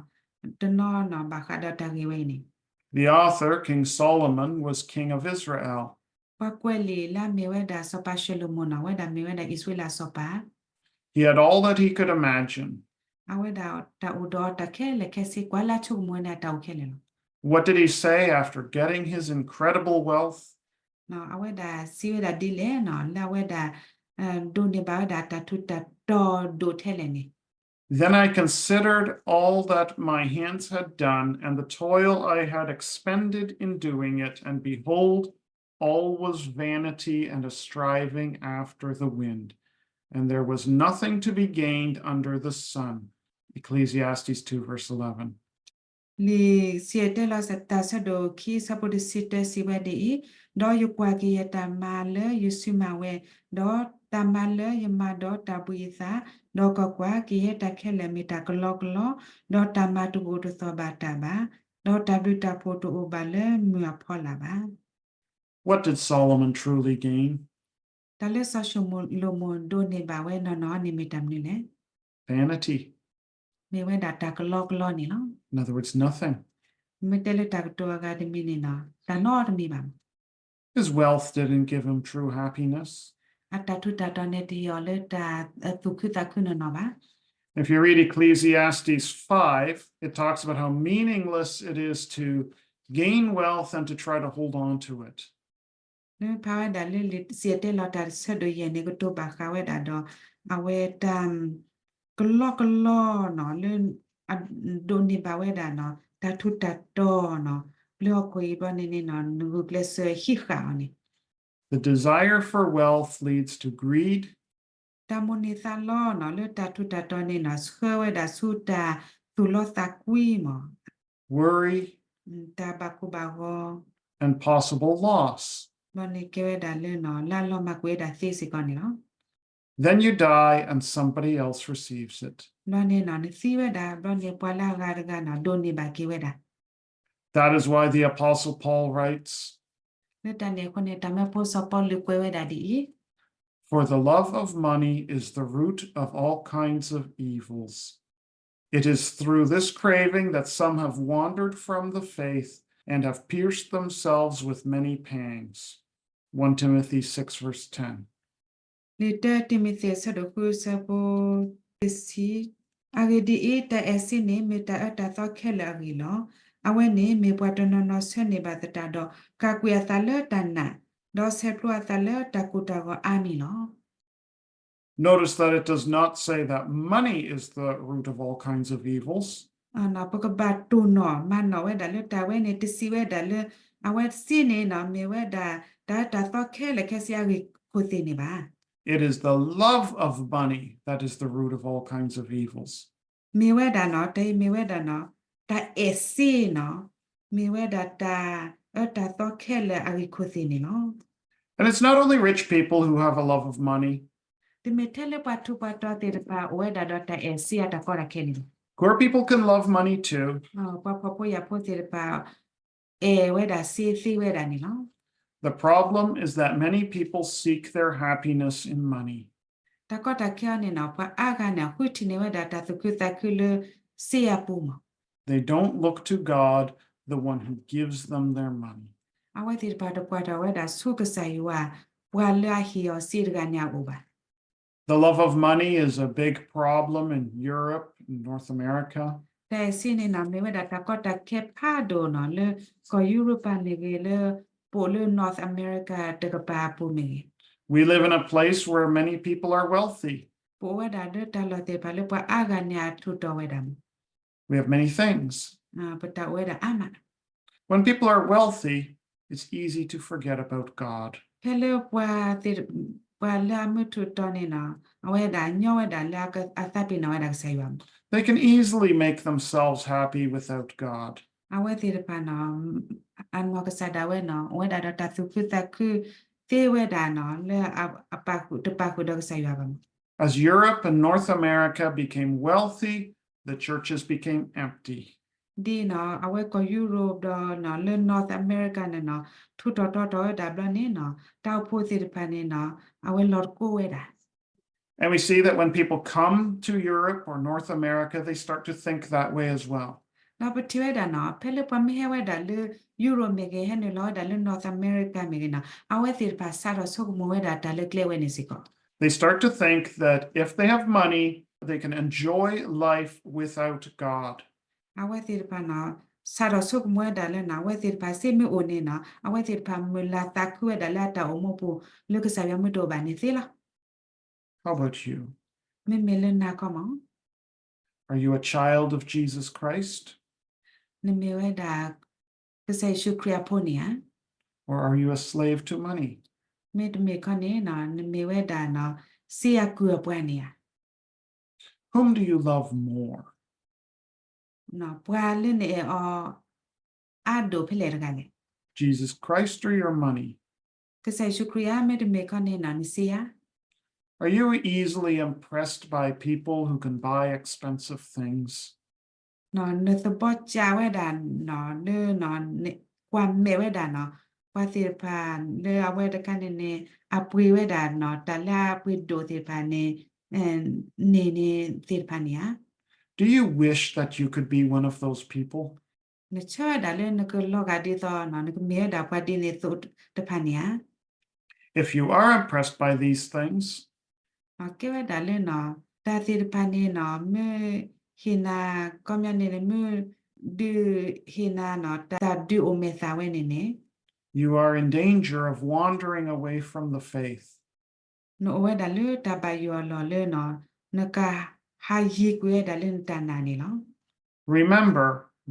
တနီၤနီၤ ဘၣ်ဃးဒီးတၢ်ဂ့ၢ်ဝဲအံၤန့ၣ် The author, King Solomon, was king of Israel. ပှၤကွဲးလံာ်လၢအမ့ၢ်ဝဲဒၣ်စီၤပၤၡလိၤမိၣ်နီၤ အဝဲဒၣ်မ့ၢ်ဝဲဒၣ်အံၣ်စရ့လးစီၤပၤ He had all that he could imagine. အဝဲဒၣ်တၢ်အိၣ်ဒီးတၢ်ခဲလၢာ်ခဲဆ့ ကွၢ်လၢဆိကမိၣ်ဝဲဒၣ်တၢ်အိၣ်ခဲလၢာ်လီၤ What did he say after getting his incredible wealth? အဝဲဒၣ်စံးဝဲဒၣ်ဒ်လဲၣ်နီၤ လၢအဝဲဒၣ် ဒိးန့ၢ်ဘၣ်ဝဲဒၣ်တၢ်ထူးတၢ်တီၤဒိၣ်ထဲလဲၣ်န့ၣ် Then I considered all that my hands had done and the toil I had expended in doing it, and behold, all was vanity and a striving after the wind, and there was nothing to be gained under the sun. Ecclesiastes two, verse eleven. လံာ်စံၣ်တဲၤတဲလီၤတၢ်ဆၢဒိၣ်ခံ ဆၢဖိတဆံတၢ စံးဝဲဒ်အံၤ, ဒီးယကွၢ်ကယဲၢ်တၢ်မၤလၢယစုမၤဝဲ, ဒီးတၢ်မၤလၢယမၤဒီးတၢ်ဘှံးအသး, ဒီးကွၢ်ကွၢ်, ကယဲၢ်တၢ်ခဲလၢာ်မ့ၢ်တၢ်ကလီကလီ, ဒီးတၢ်မၤတအိၣ်တသီၣ်ဘၣ်တၢ်ဘၣ်, ဒီးတၢ်ဘျုးတၢ်ဖှိၣ်တအိၣ်ဘၣ်လၢမုၢ်အဖီလာ်ဘၣ်. What did Solomon truly gain? တၢ်လၢစီၤၡလိၤမိၣ်ဒိးန့ၢ်ဘၣ်ဝဲနီၢ်နီၢ်န့ၣ်မ့ၢ်တၢ်မနုၤလဲၣ်. Vanity. မ့ၢ်ဝဲဒၣ်တၢ်ကလီကလီန့ၣ်လီၤ. In other words, nothing. မ့ၢ်တဲလၢတၢ်ကတိၤအဂၤတမံၤန့ၣ်နီၤ တၢ်နီတမံၤဘၣ်. His wealth didn't give him true happiness. အတၢ်ထူးတၢ်တီၤန့ၣ်တဟ့ၣ်အီၤလၢတၢ်သူၣ်ခုသးခုနီၢ်နီၢ်ဘၣ်. If you read Ecclesiastes five, it talks about how meaningless it is to gain wealth and to try to hold on to it. နမ့ၢ်ဖးဝဲဒၣ်လၢလံာ်စံၣ်တဲၤတဲလီၤတၢ်ဆၢဒိၣ်ယဲၢ်န့ၣ် ကတိၤဘၣ်ဃးဝဲဒၣ်ဒီး အဝဲတၢ် ကလီကလီနီၤ လၢ အဒိးန့ၢ်ဘၣ်ဝဲဒၣ်နီၤ တၢ်ထူးတၢ်တီၤနီၤ လၢဟီၣ်ခိၣ်အံၤဘျီန့ၣ်န့ၣ်နီၤ နဂုာ်ကျဲးစၢးဟံးဃာ်အီၤန့ၣ် The desire for wealth leads to greed. တၢ်မိၣ်န့ၢ်သးလီနီၤ လၢတၢ်ထူးတၢ်တီၤန့ၣ်နီၤ ဆှၢဝဲဒၣ်ဆူတၢ်သူၣ်လီသးကွံမး Worry. တၢ်ဘၣ်ကိၢ်ဘၣ်ဂီၤ And possible loss. ဘျီန့ၣ်ကဲဝဲဒၣ်လၢနီၤ လၢအလီၤမၢ်ကွံာ်ဝဲဒၣ်သ့စ့ၢ်ကီးန့ၣ်လီၤ. Then you die and somebody else receives it. ဘျီန့ၣ်နီၤ နသံဝဲဒၣ် ဘျီန့ၣ်ပှၤလၢအဂၤတဂၤနီၤ ဒိးန့ၢ်ဘၣ်က့ၤဝဲဒၣ် That is why the Apostle Paul writes, လၢတၢ်န့ၣ်အဃိန့ၣ် တၢ်မၢဖိစီၤပီလူးကွဲးဝဲဒၣ်ဒ်အံၤ, For the love of money is the root of all kinds of evils. It is through this craving that some have wandered from the faith and have pierced themselves with many pangs. One Timothy six, verse ten. လံာ်တၢတံၤမသ့း အဆၢဒိၣ်ဃု အဆၢဖိတဆံ, အဂ့ၢ်ဒ်အံၤ, တၢ်အဲၣ်စ့န့ၣ် မ့ၢ်တၢ်အၢတၢ်သီခဲလၢာ်အဂ့ၢ်လီၤ. အဝဲန့ၣ် မ့ၢ်ပှၤတနီၤနီၤဆၢန့ၢ်ဘၣ်သတးဒီး ကၤကွံာ်အသးလၢတၢ်နာ်, ဒီးဆဲးဖျိအသးလၢတၢ်ကိၢ်တၢ်ဂီၤအါမံၤလီၤ. Notice that it does not say that money is the root of all kinds of evils. ပကဘၣ်တိၢ်နီၣ်မၤနီၣ်ဝဲဒၣ်လၢတၢ်ဝဲန့ၣ် တစံးဝဲဒၣ်လၢ အဝဲစ့န့ၣ်နီၤ မ့ၢ်ဝဲဒၣ် တၢ်အၢတၢ်သီခဲလၢာ်ခဲဆ့အဂ့ၢ်ခိၣ်သ့ၣ်န့ၣ်ဘၣ်. It is the love of money that is the root of all kinds of evils. မ့ၢ်ဝဲဒၣ်နီၤ တၢ်အံၤမ့ၢ်ဝဲဒၣ်နီၤ တၢ်အဲၣ်စ့နီၤ မ့ၢ်ဝဲဒၣ်တၢ်အၢတၢ်သီခဲလၢာ်အဂ့ၢ်ခိၣ်သ့ၣ်န့ၣ်လီၤ. And it's not only rich people who have a love of money. တမ့ၢ်ထဲလၢပှၤထူးပှၤတီၤသ့ၣ်တဖၣ်အိၣ်ဝဲဒၣ်ဒီးတၢ်အဲၣ်စ့အတၢ်ကီတၢ်ခဲန့ၣ်လီၤ. Poor people can love money too. ပှၤဖှီၣ်ဖိယာ်ဖိသ့ၣ်တဖၣ် အဲၣ်ဝဲဒၣ်စ့သ့ဝဲဒၣ်န့ၣ်လီၤ. The problem is that many people seek their happiness in money. တၢ်ကီတၢ်ခဲအံၤန့ၣ်နီၤ ပှၤအါဂၤန့ၣ် ဃုထံၣ်န့ၢ်ဝဲဒၣ်တၢ်သူၣ်ခုသးခုလၢစ့အပူၤမး. They don't look to God, the one who gives them their money. အဝဲသ့ၣ်တဖၣ်တကွၢ်တၢ်ဝဲဒၣ်ဆူကစၢ်ယွၤ ပှၤလၢအဟ့ၣ်အီၤစ့တဂၤန့ၣ်အအိၣ်ဘၣ်. The love of money is a big problem in Europe and North America. တၢ်အဲၣ်စ့န့ၣ်နီၤ မ့ၢ်ဝဲဒၣ်တၢ်ကီတၢ်ခဲဖးဒိၣ်နီၤ လၢကီၢ်ယူရပၤမ့ၢ်ဂ့ၤ လၢပအိၣ်လၢ North America တကပၤအပူၤမ့ၢ်ဂ့ၤ, We live in a place where many people are wealthy. ပအိၣ်ဝဲဒၣ်လၢတၢ်လီၢ်သ့ၣ်တဖၣ်လၢပှၤအါဂၤန့ၣ်အထူးတီၤဝဲဒၣ်မး. We have many things. ပတၢ်အိၣ်ဝဲဒၣ်အါမး. When people are wealthy, it's easy to forget about God. ဖဲလၢပှၤသ့ၣ် ပှၤလၢအမုာ်ထူးတီၤန့ၣ်နီၤ အဝဲဒၣ်ညီဝဲဒၣ်လၢအသးပ့ၤနီၣ်ဝဲဒၣ်ကစၢ်ယွၤမး. They can easily make themselves happy without God. အဝဲသ့ၣ်တဖၣ်နီၤ အနီၢ်ကစၢ်ဒၣ်ဝဲနီၤ အိၣ်ဝဲဒၣ်ဒီးတၢ်သူၣ်ခုသးခုသ့ဝဲဒၣ်နီၤ လၢအပာ်ဃုာ် တပာ်ဃုာ်ဒီးကစၢ်ယွၤဘၣ်မး. As Europe and North America became wealthy, the churches became empty. ဒ်နီၤ အဝဲကီၢ်ယူရပၤဒီးနီၤ လၢ North America န့ၣ်နီၤ ထူးထီၣ်တီၤတီၤဝဲဒၣ်ဘျီန့ၣ်နီၤ တၢ်အိၣ်ဖှိၣ်သ့ၣ်တဖၣ်န့ၣ်နီၤ အဝဲလီၤတကိးဝဲဒၣ်. And we see that when people come to Europe or North America, they start to think that way as well. ဒီးပထံၣ်ဝဲဒၣ်နီၤ ဖဲလၢပှၤမ့ၢ်ဟဲဝဲဒၣ်လၢ ယူရပၤမ့ၢ်ဂ့ၤ ဟဲနုာ်လီၤဝဲဒၣ်လၢ North America မ့ၢ်ဂ့ၤနီၤ အဝဲသ့ၣ်တဖၣ်စးထီၣ်ဆိကမိၣ်ဝဲဒၣ်တၢ်လၢကျဲဝဲန့ၣ်စ့ၢ်ကီး. They start to think that if they have money, they can enjoy life without God. အဝဲသ့ၣ်တဖၣ်နီၤ စးထီၣ်ဆိကမိၣ်ဝဲဒၣ်လၢနီၤ အဝဲသ့ၣ်တဖၣ်စ့မ့ၢ်အိၣ်န့ၣ်နီၤ အဝဲသ့ၣ်တဖၣ်မုာ်လၤသးခုဝဲဒၣ်လၢအတၢ်အိၣ်မူပူၤ လၢကစၢ်ယွၤမ့ၢ်တအိၣ်ဘၣ်န့ၣ်သ့လီၤ. How about you? မ့မ့ၢ်လၢနၤခီမး Are you a child of Jesus Christ? နမ့ၢ်ဝဲဒၣ် ကစၢ်ယ့ၣ်ၡူးခရံာ်အဖိန့ၣ်ဧါ. Or are you a slave to money? မ့တမ့ၢ်ခီန့ၣ်နီၤ နမ့ၢ်ဝဲဒၣ်နီၤ စ့အကုၢ်အပှၤန့ၣ်ဧါ. Whom do you love more? ပှၤလၢနအဲၣ်အီၤအါဒိၣ်ဖဲလဲၣ်တဂၤလဲၣ်. Jesus Christ or your money? ကစၢ်ယ့ၣ်ၡူးခရံာ်ဧါ မ့တမ့ၢ်ခီန့ၣ်နီၤ နစ့ဧါ. Are you easily impressed by people who can buy expensive things? နသဘီကၠးဝဲဒၣ်နီၤ လၢ ကွၢ်မဲာ်ဝဲဒၣ်နီၤ ပှၤသ့ၣ်တဖၣ်လၢအဝဲတခါန့ၣ်န့ၣ် အပှ့ၤဝဲဒၣ်နီၤ တၢ်လၢအပှ့ၤဒိၣ်သ့ၣ်တဖၣ်န့ၣ် န့ၢ်န့ၣ်သ့ၣ်တဖၣ်န့ၣ်ဧါ. Do you wish that you could be one of those people? နဆၢဝဲဒၣ်လၢနကလီၤဂာ်ဒ်သိးနီၤ နကမ့ၢ်ဝဲဒၣ်ပှၤဒ်န့ၣ်သိးတဖၣ်န့ၣ်ဧါ. If you are impressed by these things, ကဲဝဲဒၣ်လၢနီၤ တၢ်သ့ၣ်တဖၣ်န့ၣ်နီၤ မ့ၢ်ဟ့ၣ်နၤ ခီပညီန့ၣ်န့ၣ် မ့ၢ်ဒုးဟ့ၣ်နၤနီၤ တၢ်ဒုးအိၣ်မဲာ်သၣ်ဝဲန့ၣ်န့ၣ် You are in danger of wandering away from the faith. နအိၣ်ဝဲဒၣ်လၢတၢ်ဘၣ်ယိၣ်အလီၢ်လၢနီၤ နကဟးယံၤကွံာ်ဝဲဒၣ်လၢနတၢ်နာ်န့ၣ်လီၤ. Remember,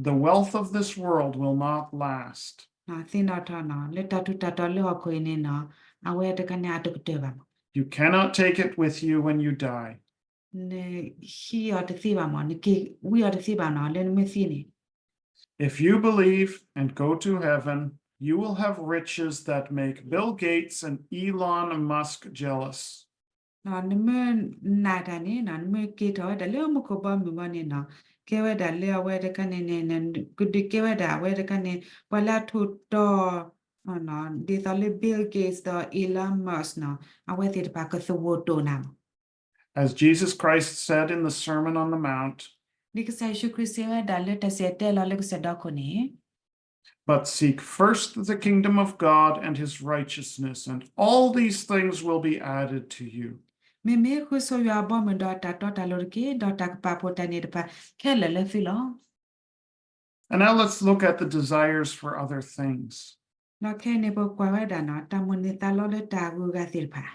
the wealth of this world will not last. သ့ၣ်နီၣ်ထီၣ်နီၤ လၢတၢ်ထူးတၢ်တီၤလၢဟီၣ်ခိၣ်အံၤန့ၣ်နီၤ အဝဲတခါန့ၣ်အတကတၢၢ်ဘၣ်မး. You cannot take it with you when you die. နဟံးအီၤတသ့ဘၣ်မး နက့ၤဝံအီၤတသ့ဘၣ်နီၤ လၢနမ့ၢ်သံန့ၣ် If you believe and go to heaven, you will have riches that make Bill Gates and Elon Musk jealous. နမ့ၢ်နာ်တၢ်န့ၣ်နီၤ နမ့ၢ်က့ၤထီၣ်ဝဲဒၣ်လၢမူခိၣ်ဘီမုၢ်ဘီန့ၣ်နီၤ ကဲဝဲဒၣ်လၢအဝဲတခါန့ၣ်န့ၣ် ကဒုးကဲဝဲဒၣ်အဝဲတခါန့ၣ် ပှၤလၢအထူးတီၤ ဒ်သိးလၢ Bill Gates ဒီး Elon Musk နီၤ အဝဲသ့ၣ်တဖၣ်ကသဝီၤတိၢ်နၤမး. As Jesus Christ said in the Sermon on the Mount, ဒ်ကစၢ်ယ့ၣ်ၡူးခရံာ်စံးဝဲဒၣ်လၢတၢ်စံၣ်တဲၤတဲလီၤလၢကစၢၢ်ဒီခိၣ်န့ၣ် But seek first the kingdom of God and his righteousness, and all these things will be added to you. မ့မ့ၢ်ဃုဆိယွၤအဘီအမုၢ်ဒီးတၢ်တီတၢ်လိၤတက့ၢ်, ဒီးတၢ်ကပာ်ဖှိၣ်တၢ်န့ၣ်တဖၣ်ခဲလၢာ်လၢသုလီၤ. ဒီးခဲအံၤန့ၣ် ပကွၢ်ဝဲဒၣ်နီၤ တၢ်မိၣ်န့ၢ်သးလီလၢတၢ်ဂုၤအဂၤသ့ၣ်တဖၣ်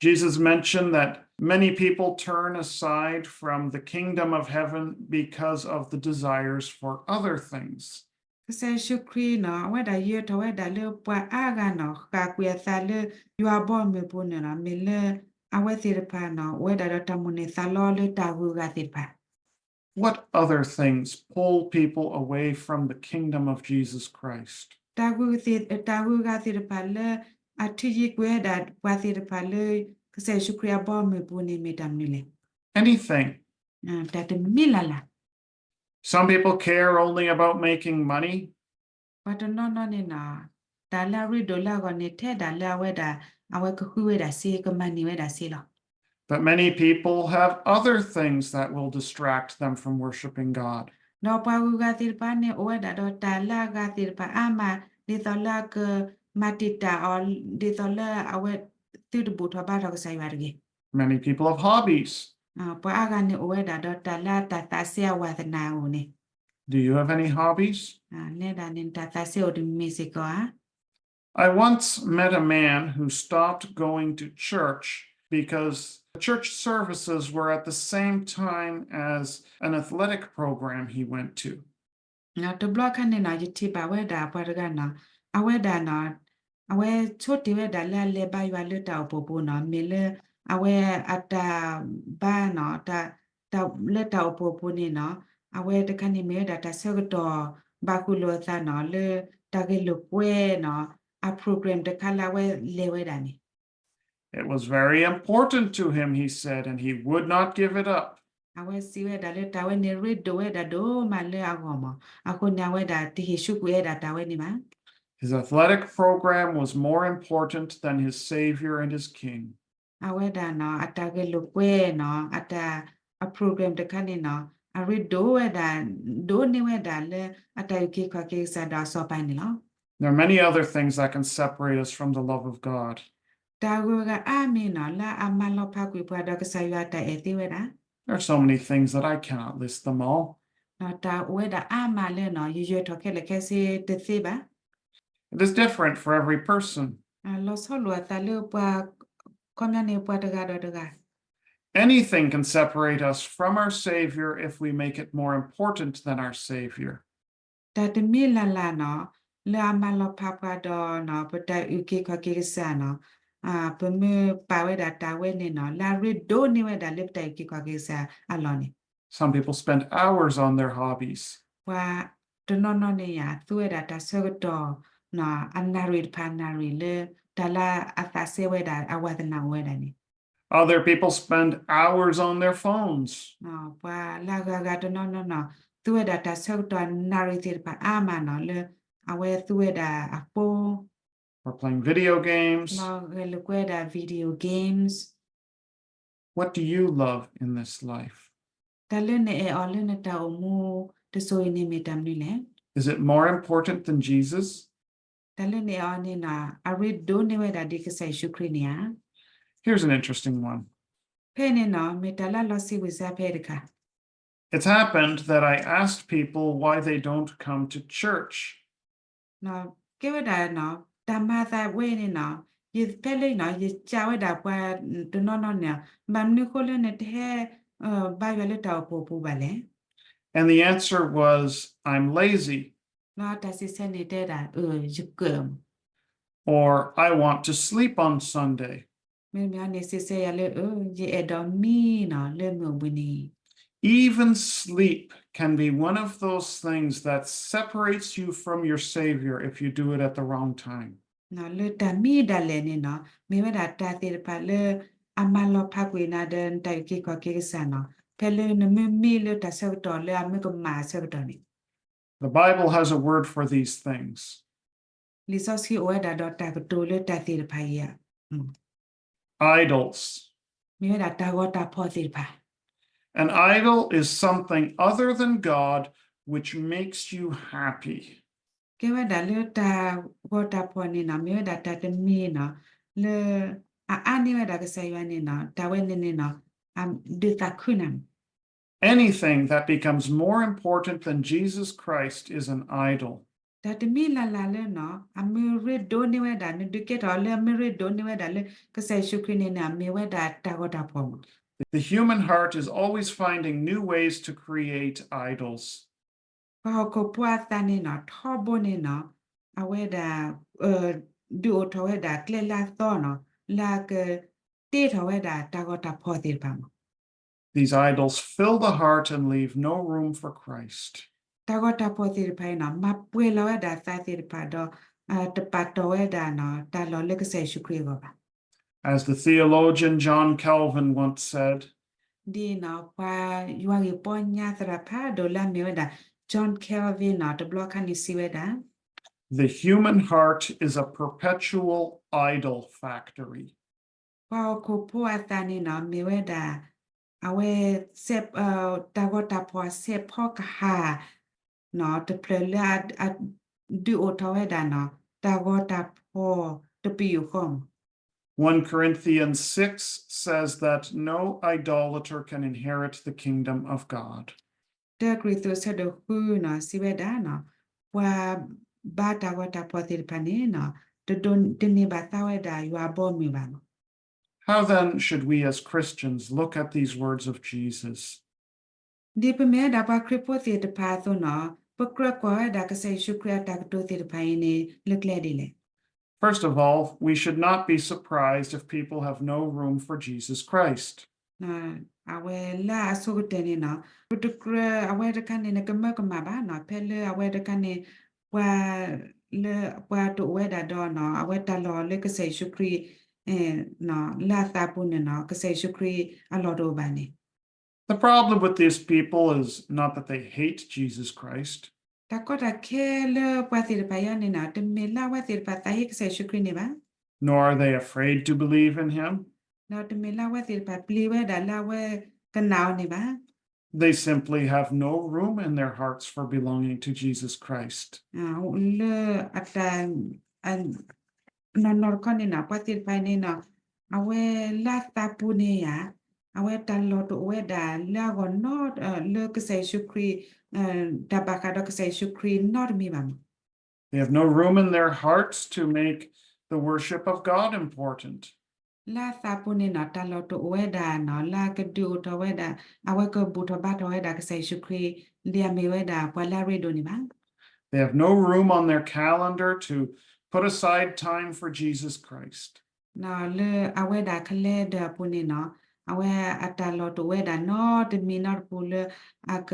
Jesus mentioned that many people turn aside from the kingdom of heaven because of the desires for other things. ကစၢ်ယ့ၣ်ၡူးခရံာ်နီၤ အဝဲဒၣ်ယၢၤထီၣ်ဝဲဒၣ်လၢပှၤအါဂၤနီၤ ဃၣ်ကွံာ်အသးလၢယွၤအဘီအမုၢ်ပူၤန့ၣ်လီၤ. မ့ၢ်လၢအဝဲသ့ၣ်တဖၣ်နီၤ အိၣ်ဝဲဒၣ်ဒီးတၢ်မိၣ်န့ၢ်သးလီလၢတၢ်ဂုၤအဂၤသ့ၣ်တဖၣ် What other things pull people away from the kingdom of Jesus Christ? တၢ်ဂုၤသ့ၣ် တၢ်ဂုၤအဂၤသ့ၣ်တဖၣ်လၢအထုးယံၤကွံာ်ဝဲဒၣ်ပှၤသ့ၣ်တဖၣ်လၢ ကစၢ်ယ့ၣ်ၡူးခရံာ်အဘီအမုၢ်ပူၤန့ၣ်မ့ၢ်တၢ်မနုၤလဲၣ်. Anything. တၢ်တမံၤလၢ်လၢ်. Some people care only about making money. ပှၤတနီၤနီၤန့ၣ်နီၤ, တၢ်လၢအရ့ဒိၣ်လၢအဂီၢ်န့ၣ် ထဲဒၣ်လၢအဝဲဒၣ် အဝဲကဃုဝဲဒၣ်စ့ ကမၤန့ၢ်ဝဲဒၣ်စ့လီၤ. But many people have other things that will distract them from worshiping God. ဒီးပှၤဂုၤဂၤသ့ၣ်တဖၣ်န့ၣ် အိၣ်ဝဲဒၣ်ဒီးတၢ်လၢအဂၤသ့ၣ်တဖၣ်အါမး ဒ်သိးလၢအကမၤတံာ်တာ်အီၤ ဒ်သိးလၢအဝဲသုတဘူၣ်ထီၣ်ဘါထီၣ်ကစၢ်ယွၤတဂ့ၤ. Many people have hobbies. ပှၤအါဂၤန့ၣ်အိၣ်ဝဲဒၣ်ဒီးတၢ်လၢတၢ်သးစဲအဝၤသနာ်အအိၣ်န့ၣ်. Do you have any hobbies? နဲဒၣ်န့ၣ် နတၢ်သးစဲအိၣ်တမံၤစ့ၢ်ကီးဧါ. I once met a man who stopped going to church because the church services were at the same time as an athletic program he went to. တဘျီခါန့ၣ်နီၤ ယထံၣ်ဘၣ်ဝဲဒၣ်ပှၤတဂၤနီၤ, အဝဲဒၣ်နီၤ, အဝဲဆိတ့ၢ်ဝဲဒၣ်လၢအလဲၤဘါယွၤလၢတၢ်အိၣ်ဖှိၣ်ပူၤနီၤ, မ့ၢ်လၢအဝဲအတၢ်ဘါနီၤ, တၢ် လၢတၢ်အိၣ်ဖှိၣ်ပူၤန့ၣ်နီၤ, အဝဲတခါန့ၣ်မ့ၢ်ဝဲဒၣ်တၢ်ဆၢကတီၢ်ဘၣ်ဃုာ်လိာ်အသးနီၤ လၢတၢ်ဂဲၤလိာ်ကွဲနီၤ, အ program တခါလၢအဝဲလဲၤဝဲဒၣ်န့ၣ် It was very important to him, he said, and he would not give it up. အဝဲစံးဝဲဒၣ်လၢတၢ်ဝဲန့ၣ်ရ့ဒိၣ်ဝဲဒၣ်ဒိၣ်မးလၢအဂီၢ်မး, အဃိန့ၣ် အဝဲဒၣ်တဟ့ၣ်ဆူးကွံာ်ဝဲဒၣ်တၢ်ဝဲန့ၣ်ဘၣ်. His athletic program was more important than his Savior and his King. အဝဲဒၣ်နီၤ အတၢ်ဂဲၤလိာ်ကွဲနီၤ အတၢ် အ program တခါန့ၣ်နီၤ အရ့ဒိၣ်ဝဲဒၣ် ဒိၣ်န့ၢ်ဝဲဒၣ်လၢအတၢ်အုၣ်က့ၤခီၣ်က့ၤကစၢ်ဒီးအစီၤပၤန့ၣ်လီၤ. There are many other things that can separate us from the love of God. တၢ်ဂုၤဂၤအါမံၤနီၤ လၢအမၤလီၤဖးကွံာ်ပှၤဒီးကစၢ်ယွၤအတၢ်အဲၣ်သ့ဝဲဒၣ်. There are so many things that I cannot list them all. တၢ်အိၣ်ဝဲဒၣ်အါမးလၢနီၤ ယယွဲၢ်ထီၣ်ခဲလၢာ်ခဲဆ့တသ့ဘၣ်. It is different for every person. လီၤဆီလိာ်အသးလၢပှၤ ခီပညီန့ၣ် ပှၤတဂၤဒီးတဂၤ Anything can separate us from our Savior if we make it more important than our Savior. တၢ်တမံၤလၢ်လၢ်နီၤ လၢအမၤလီၤဖးပှၤဒီးနီၤ ပတၢ်အုၣ်က့ၤခီၣ်က့ၤကစၢ်နီၤ ပမ့ၢ်ပာ်ဝဲဒၣ်တၢ်ဝဲန့ၣ်နီၤ လၢအရ့ဒိၣ်န့ၢ်ဝဲဒၣ်လၢပတၢ်အုၣ်က့ၤခီၣ်က့ၤကစၢ်အလီၢ်န့ၣ် Some people spend hours on their hobbies. ပှၤတနီၤနီၤန့ၣ်ယါ သူဝဲဒၣ်တၢ်ဆၢကတီၢ်နီၤ အနၣ်ရံၣ်တဖၣ်နၣ်ရံၣ်လၢ တၢ်လၢအသးစဲဝဲဒၣ်အဝၤသနာ်အိၣ်ဝဲဒၣ်န့ၣ် Other people spend hours on their phones. ပှၤလၢအဂၤဂၤတနီၤနီၤနီၤ သူဝဲဒၣ်တၢ်ဆၢကတီၢ်နၣ်ရံၣ်သ့ၣ်တဖၣ်အါမးနီၤ လၢအဝဲသူဝဲဒၣ်အ phone Or playing video games. ဂဲၤလိာ်ကွဲဒၣ် video games. What do you love in this life? တၢ်လၢနအဲၣ်အီၤလၢနတၢ်အိၣ်မူတစိၤအံၤန့ၣ်မ့ၢ်တၢ်မနုၤလဲၣ်. Is it more important than Jesus? တၢ်လၢနအဲၣ်အီၤန့ၣ်နီၤ အရ့ဒိၣ်န့ၢ်ဝဲဒၣ်ဒ်ကစၢ်ယ့ၣ်ၡူးခရံာ်န့ၣ်ဧါ. Here's an interesting one. ဖဲန့ၣ်နီၤ မ့ၢ်တၢ်လၢလီၤစံးဝံၣ်စါဖဲတခါ It's happened that I asked people why they don't come to church. ကဲဝဲဒၣ်နီၤ တၢ်မၤသးဝဲန့ၣ်နီၤ ယဖဲလၢနီၤ ယကးဝဲဒၣ်ပှၤတနီၤနီၤန့ၣ် ဘၣ်မနုၤဃိလၢနတဟဲ ဘါယွၤလၢတၢ်အိၣ်ဖှိၣ်ပူၤဘၣ်လဲၣ်. And the answer was, I'm lazy. တၢ်စံးဆၢန့ၣ်တဲဒၣ် ယကၢၣ် Or I want to sleep on Sunday. မ့မ့ၢ်န့ၣ်စံးဆၢယၤလၢ ယအဲၣ်ဒိးမံနီၤ လၢမုၢ်အိၣ်ဘှံးနံၤ Even sleep can be one of those things that separates you from your Savior if you do it at the wrong time. လၢတၢ်မံဒၣ်လဲာ်န့ၣ်နီၤ မ့ၢ်ဝဲဒၣ်တၢ်သ့ၣ်တဖၣ်လၢ အမၤလီၤဖးကွံာ်နၤဒီးနတၢ်အုၣ်က့ၤခီၣ်က့ၤကစၢ်နီၤ ဖဲလၢနမ့ၢ်မံလၢတၢ်ဆၢကတီၢ်လၢအမ့ၢ်ကမၣ်အဆၢကတီၢ်န့ၣ် The Bible has a word for these things. လံာ်စီဆှံအိၣ်ဝဲဒၣ်ဒီးတၢ်ကတိၤလၢတၢ်သ့ၣ်တဖၣ်အံၤ Idols. မ့ၢ်ဝဲဒၣ်တၢ်ဂီၤတၢ်ဖီၣ်သ့ၣ်တဖၣ် An idol is something other than God which makes you happy. ကဲဝဲဒၣ်လၢတၢ်ဂီၤတၢ်ဖီၣ်န့ၣ်နီၤ မ့ၢ်ဝဲဒၣ်တၢ်တမံၤနီၤ လၢအအါန့ၢ်ဝဲဒၣ်ကစၢ်ယွၤန့ၣ်နီၤ တၢ်ဝဲန့ၣ်န့ၣ်နီၤ ဒုးသးခုနၤ Anything that becomes more important than Jesus Christ is an idol. တၢ်တမံၤလၢ်လၢ်လၢနီၤ အမ့ၢ်ရ့ဒိၣ်န့ၢ်ဝဲဒၣ် နဒုးကဲထီၣ်လၢအမ့ၢ်ရ့ဒိၣ်န့ၢ်ဝဲဒၣ်လၢကစၢ်ယ့ၣ်ၡူးခရံာ်န့ၣ်န့ၣ် အမ့ၢ်ဝဲဒၣ်တၢ်ဂီၤတၢ်ဖီၣ်မး The human heart is always finding new ways to create idols. ပှၤဟီၣ်ခိၣ်ဖိအသးန့ၣ်နီၤ ထီဘိန့ၣ်နီၤ အဝဲဒၣ် ဒုးအိၣ်ထီၣ်ဝဲဒၣ်ကျဲလၢအသီနီၤ လၢအကတ့ထီၣ်ဝဲဒၣ်တၢ်ဂီၤတၢ်ဖီၣ်သ့ၣ်တဖၣ်မး These idols fill the heart and leave no room for Christ. တၢ်ဂီၤတၢ်ဖီၣ်သ့ၣ်တဖၣ်အံၤနီၤ မၤပှဲၤလီၤဝဲဒၣ်သးသ့ၣ်တဖၣ်ဒီး တပာ်တီၢ်ဝဲဒၣ်နီၤ တၢ်လီၢ်လၢကစၢ်ယ့ၣ်ၡူးခရံာ်အဂီၢ်ဘၣ်. As the theologian John Calvin once said, ဒ်နီၤ ပှၤယွၤဂ့ၢ်ပီညါသရၣ်ဖးဒိၣ်လၢအမ့ၢ်ဝဲဒၣ် John Calvin နီၤ တဘျီခါန့ၣ်စံးဝဲဒၣ် The human heart is a perpetual idol factory. ပှၤဟီၣ်ခိၣ်ဖိအသးန့ၣ်နီၤ မ့ၢ်ဝဲဒၣ် အဝဲ တၢ်ဂီၤတၢ်ဖီၣ်စဲးဖီကဟၣ် နီၤ တဖျၢၣ်လၢအ ဒုးအိၣ်ထီၣ်ဝဲဒၣ်နီၤ တၢ်ဂီၤတၢ်ဖီၣ်တပယူာ်ဃီမး. One Corinthians six says that no idolater can inherit the kingdom of God. တၢကရံၣ်သူးအဆၢဒိၣ်ဃုနီၤ စံးဝဲဒၣ်နီၤ ပှၤဘါတၢ်ဂီၤတၢ်ဖီၣ်သ့ၣ်တဖၣ်န့ၣ်နီၤ တဒိး တန့ၢ်ဘၣ်သါဝဲဒၣ်ယွၤအဘီအမုၢ်ဘၣ်မး. How then should we as Christians look at these words of Jesus? ဒ်ပမ့ၢ်ဝဲဒၣ်ပှၤခရံာ်ဖိသ့ၣ်တဖၣ်အသိးနီၤ ပကြၢးကွၢ်ဝဲဒၣ်ကစၢ်ယ့ၣ်ၡူးခရံာ်အတၢ်ကတိၤသ့ၣ်တဖၣ်အံၤန့ၣ် လၢကျဲဒ်လဲၣ်. First of all, we should not be surprised if people have no room for Jesus Christ. အဝဲလၢအဆိကတၢၢ်န့ၣ်နီၤ ပတကြၢးအဝဲတခါန့ၣ် နကမၢကမၣ်ဘၣ်နီၤ ဖဲလၢအဝဲတခါန့ၣ် ပှၤလၢပှၤတအိၣ်ဝဲဒၣ်ဒီးနီၤ အဝဲတၢ်လီၢ်လၢကစၢ်ယ့ၣ်ၡူးခရံာ် လၢအသးပူၤန့ၣ်နီၤ ကစၢ်ယ့ၣ်ၡူးခရံာ်အလီၢ်တအိၣ်ဘၣ်န့ၣ် The problem with these people is not that they hate Jesus Christ, တၢ်ကီတၢ်ခဲလၢပှၤသ့ၣ်တဖၣ်အံၤန့ၣ်နီၤ တမ့ၢ်လၢအဝဲသ့ၣ်တဖၣ်သးဟ့ကစၢ်ယ့ၣ်ၡူးခရံာ်န့ၣ်ဘၣ် nor are they afraid to believe in him. ဒီးတမ့ၢ်လၢအဝဲသ့ၣ်တဖၣ်ပျံၤဝဲဒၣ်လၢအဝဲကနာ်အီၤန့ၣ်ဘၣ် They simply have no room in their hearts for belonging to Jesus Christ. လၢအတၢ် နီၢ်နီၢ်တခီန့ၣ်နီၤ ပှၤသ့ၣ်တဖၣ်အံၤန့ၣ်နီၤ အဝဲလၢအသးပူၤန့ၣ်ဧါ အဝဲတၢ်လီၢ်တအိၣ်ဝဲဒၣ်လၢအဂီၢ်နီ လၢကစၢ်ယ့ၣ်ၡူးခရံာ် တၢ်ဘၣ်ဃးဒီးကစၢ်ယ့ၣ်ၡူးခရံာ်နီတမံၤဘၣ်မး They have no room in their hearts to make the worship of God important. လၢအသးပူၤန့ၣ်နီၤ တၢ်လီၢ်တအိၣ်ဝဲဒၣ်နီၤ လၢအကဒုးအိၣ်ထီၣ်ဝဲဒၣ် အဝဲကဘူၣ်ထီၣ်ဘါထီၣ်ဝဲဒၣ်ကစၢ်ယ့ၣ်ၡူးခရံာ် ဒ်အမ့ၢ်ဝဲဒၣ်ပှၤလၢအရ့ဒိၣ်န့ၣ်ဘၣ် They have no room on their calendar to put aside time for Jesus Christ. လၢအဝဲဒၣ် calendar အပူၤန့ၣ်နီၤ အဝဲအတၢ်လီၢ်တအိၣ်ဝဲဒၣ်နီတမံၤနီတပူၤလၢ အက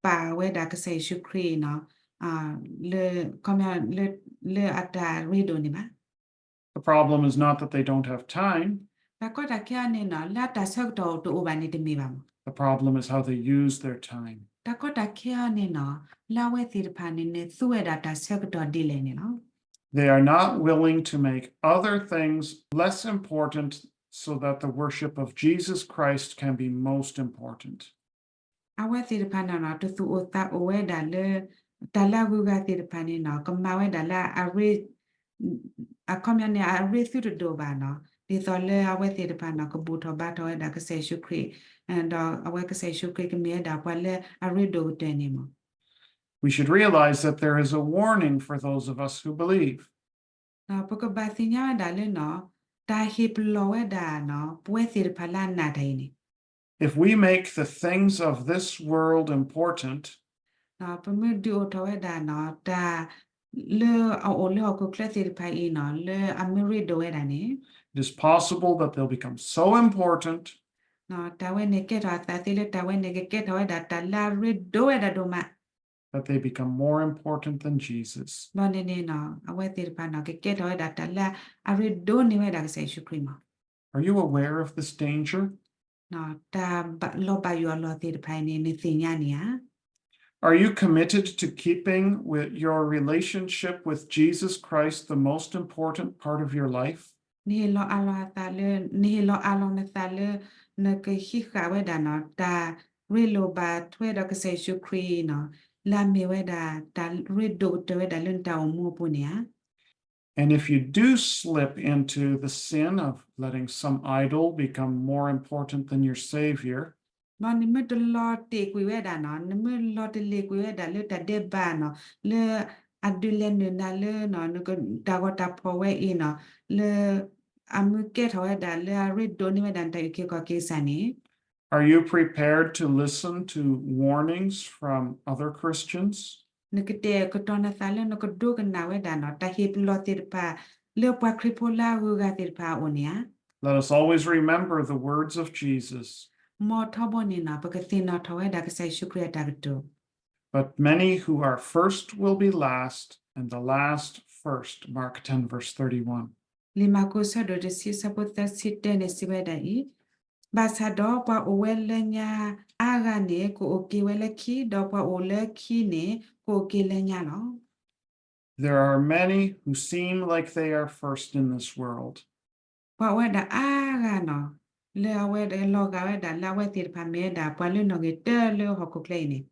ပာ်ဝဲဒၣ်ကစၢ်ယ့ၣ်ၡူးခရံာ်နီၤ လၢ ခီပညီ လၢအတၢ်ရ့ဒိၣ်န့ၣ်ဘၣ် The problem is not that they don't have time. တၢ်ကီတၢ်ခဲအံၤန့ၣ်နီၤ လၢအတၢ်ဆၢကတီၢ်တအိၣ်ဘၣ်န့ၣ်တမ့ၢ်ဘၣ်မး The problem is how they use their time. တၢ်ကီတၢ်ခဲအံၤန့ၣ်နီၤ လၢအဝဲသ့ၣ်တဖၣ်န့ၣ်န့ၣ် သူဝဲဒၣ်တၢ်ဆၢကတီၢ်ဒ်လဲၣ်န့ၣ်လီၤ They are not willing to make other things less important so that the worship of Jesus Christ can be most important. အဝဲသ့ၣ်တဖၣ်န့ၣ်နီၤ တသူၣ်အိၣ်သးအိၣ်ဝဲဒၣ်လၢ တၢ်လၢအဂုၤအဂၤသ့ၣ်တဖၣ်န့ၣ်နီၤ ကမၤဝဲဒၣ်လၢအရ့ အခီပညီန့ၣ် အရ့သုတဒိၣ်ဘၣ်နီၤ ဒ်သိးလၢအဝဲသ့ၣ်တဖၣ်နီၤ ကဘူၣ်ထီၣ်ဘါထီၣ်ဝဲဒၣ်ကစၢ်ယ့ၣ်ၡူးခရံာ် ဒီးအဝဲကစၢ်ယ့ၣ်ၡူးခရံာ်ကမ့ၢ်ဝဲဒၣ်ပှၤလၢအရ့ဒိၣ်ကတၢၢ်န့ၣ်မး We should realize that there is a warning for those of us who believe. ပကဘၣ်သ့ၣ်ညါဝဲဒၣ်လၢနီၤ တၢ်ဟ့ၣ်ပလီၢ်ဝဲဒၣ်နီၤ ပဝဲသ့ၣ်တဖၣ်လၢအနာ်တၢ်အံၤန့ၣ် If we make the things of this world important, ပမ့ၢ်ဒုးအိၣ်ထီၣ်ဝဲဒၣ်နီၤ တၢ်လၢအအိၣ်လၢဟီၣ်ခိၣ်ချၢသ့ၣ်တဖၣ်အံၤနီၤ လၢအမ့ၢ်ရ့ဒိၣ်ဝဲဒၣ်န့ၣ် it is possible that they'll become so important တၢ်ဝဲန့ၣ်ကဲထီၣ်အသးသ့လၢတၢ်ဝဲန့ၣ်ကကဲထီၣ်ဝဲဒၣ်တၢ်လၢအရ့ဒိၣ်ဝဲဒၣ်ဒိၣ်မး that they become more important than Jesus. ဘၣ်ဆၣ်န့ၣ်နီၤ အဝဲသ့ၣ်တဖၣ်နီၤ ကကဲထီၣ်ဝဲဒၣ်တၢ်လၢအရ့ဒိၣ်န့ၢ်ဝဲဒၣ်ကစၢ်ယ့ၣ်ၡူးခရံာ်မး Are you aware of this danger? တၢ်လီၤဘၣ်ယွၤအလီၢ်သ့ၣ်တဖၣ်အံၤန့ၣ် နသ့ၣ်ညါန့ၣ်ဧါ Are you committed to keeping with your relationship with Jesus Christ the most important part of your life? နဟ့ၣ်လီၤအးလီၤနသးလၢ နဟ့ၣ်လီၤအးလီၤနသးလၢ နကဟံးဃာ်ဝဲဒၣ်နီၤ တၢ်ရ့လိာ်ဘၣ်ထွဲဒီးကစၢ်ယ့ၣ်ၡူးခရံာ်နီၤ လၢအမ့ၢ်ဝဲဒၣ် တၢ်ရ့ဒိၣ်ကတၢၢ်ဝဲဒၣ်လၢနတၢ်အိၣ်မူအပူၤန့ၣ်ဧါ And if you do slip into the sin of letting some idol become more important than your Savior, ဒီးနမ့ၢ်တလီၤတ့ၢ်ကွံာ်ဝဲဒၣ်နီၤ နမ့ၢ်လီၤတလ့ၢ်ကွံာ်ဝဲဒၣ်လၢတၢ်ဒဲးဘးနီၤ လၢအဒုးလဲၤနုာ်နၤလၢ တၢ်ဂီၤတၢ်ဖီၣ်ဝဲအံၤနီၤ လၢအမ့ၢ်ကဲထီၣ်ဝဲဒၣ်လၢအရ့ဒိၣ်န့ၢ်ဝဲဒၣ်နတၢ်အုၣ်က့ၤခီၣ်က့ၤစၢ်န့ၣ် Are you prepared to listen to warnings from other Christians? နကတဲာ်ကတီၤနသးလၢနကဒိကနၣ်ဝဲဒၣ်နီၤ တၢ်ဟ့ၣ်ပလီၢ်သ့ၣ်တဖၣ် လၢပှၤခရံာ်ဖိလၢအဂုၤအဂၤသ့ၣ်တဖၣ်အအိၣ်န့ၣ်ဧါ Let us always remember the words of Jesus. မ်ထီဘိန့ၣ်နီၤ ပကသ့ၣ်နီၣ်ထီၣ်ဝဲဒၣ်ကစၢ်ယ့ၣ်ၡူးခရံာ်အတၢ်ကတိၤ But many who are first will be last, and the last first. Mark ten, verse thirty-one. လံာ်မၢ်ကူး အဆၢဒိၣ်တဆံ အဆၢဖိသၢဆံတၢန့ၣ် စံးဝဲဒၣ်အံၤ, ဘၣ်ဆၣ်ဒီးပှၤအိၣ်ဝဲလၢညါအါဂၤန့ၣ် ကအိၣ်က့ၤဝဲလၢခံ, ဒီးပှၤအိၣ်လၢခံန့ၣ် ကအိၣ်က့ၤလၢညါလီၤ. There are many who seem like they are first in this world. ပှၤအိၣ်ဝဲဒၣ်အါဂၤနီၤ, လၢအဝဲလီၤဂာ်ဝဲဒၣ်လၢအဝဲသ့ၣ်တဖၣ်မ့ၢ်ဝဲဒၣ် ပှၤလၢနီၣ်ဂံၢ်တၢလၢဟီၣ်ခိၣ်ချၢအံၤန့ၣ်,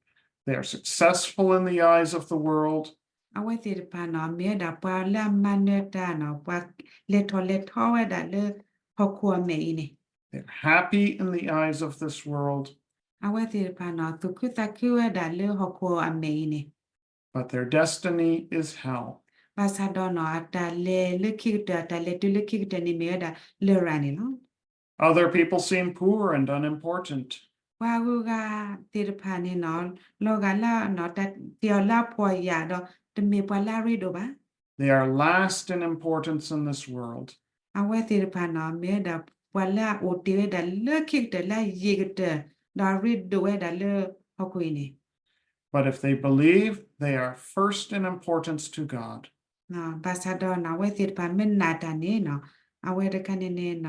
They are successful in the eyes of the world. အဝဲသ့ၣ်တဖၣ်နီၤ မ့ၢ်ဝဲဒၣ်ပှၤလၢအမၤနၢၤတၢ်နီၤ, ပှၤလဲၤထီၣ်လဲၤထီဝဲဒၣ်လၢဟီၣ်ခိၣ်အမဲာ်အံၤန့ၣ်, They're happy in the eyes of this world. အဝဲသ့ၣ်တဖၣ်နီၤ သူၣ်ခုသးခုဝဲဒၣ်လၢဟီၣ်ခိၣ်အမဲာ်အံၤန့ၣ်, But their destiny is hell. ဘၣ်ဆၣ်ဒီးနီၤ အတၢ်လဲၤလၢခံကတၢၢ် အတၢ်လဲၤတုၤလၢခံကတၢၢ်န့ၣ် မ့ၢ်ဝဲဒၣ်လရာ်န့ၣ်လီၤ. Other people seem poor and unimportant. ပှၤအဂုၤအဂၤသ့ၣ်တဖၣ်န့ၣ်နီၤ လီၤဂာ်လၢ တၢ်သ့ၣ်အီၤလၢအဖှီၣ်ယာ်ဒီး တမ့ၢ်ပှၤလၢအရ့ဒိၣ်ဘၣ်. They are last in importance in this world. အဝဲသ့ၣ်တဖၣ်နီၤ မ့ၢ်ဝဲဒၣ်ပှၤလၢအအိၣ်တ့ၢ်ဝဲဒၣ်လၢခံကတၢၢ် လၢအယံာ်ကတၢၢ် ဒီးအရ့ဒိၣ်ဝဲဒၣ်လၢဟီၣ်ခိၣ်အံၤန့ၣ်, But if they believe, they are first in importance to God. ဘၣ်ဆၣ်ဒီးနီၤ အဝဲသ့ၣ်တဖၣ်မ့ၢ်နာ်တၢ်န့ၣ်နီၤ အဝဲတခါန့ၣ်န့ၣ်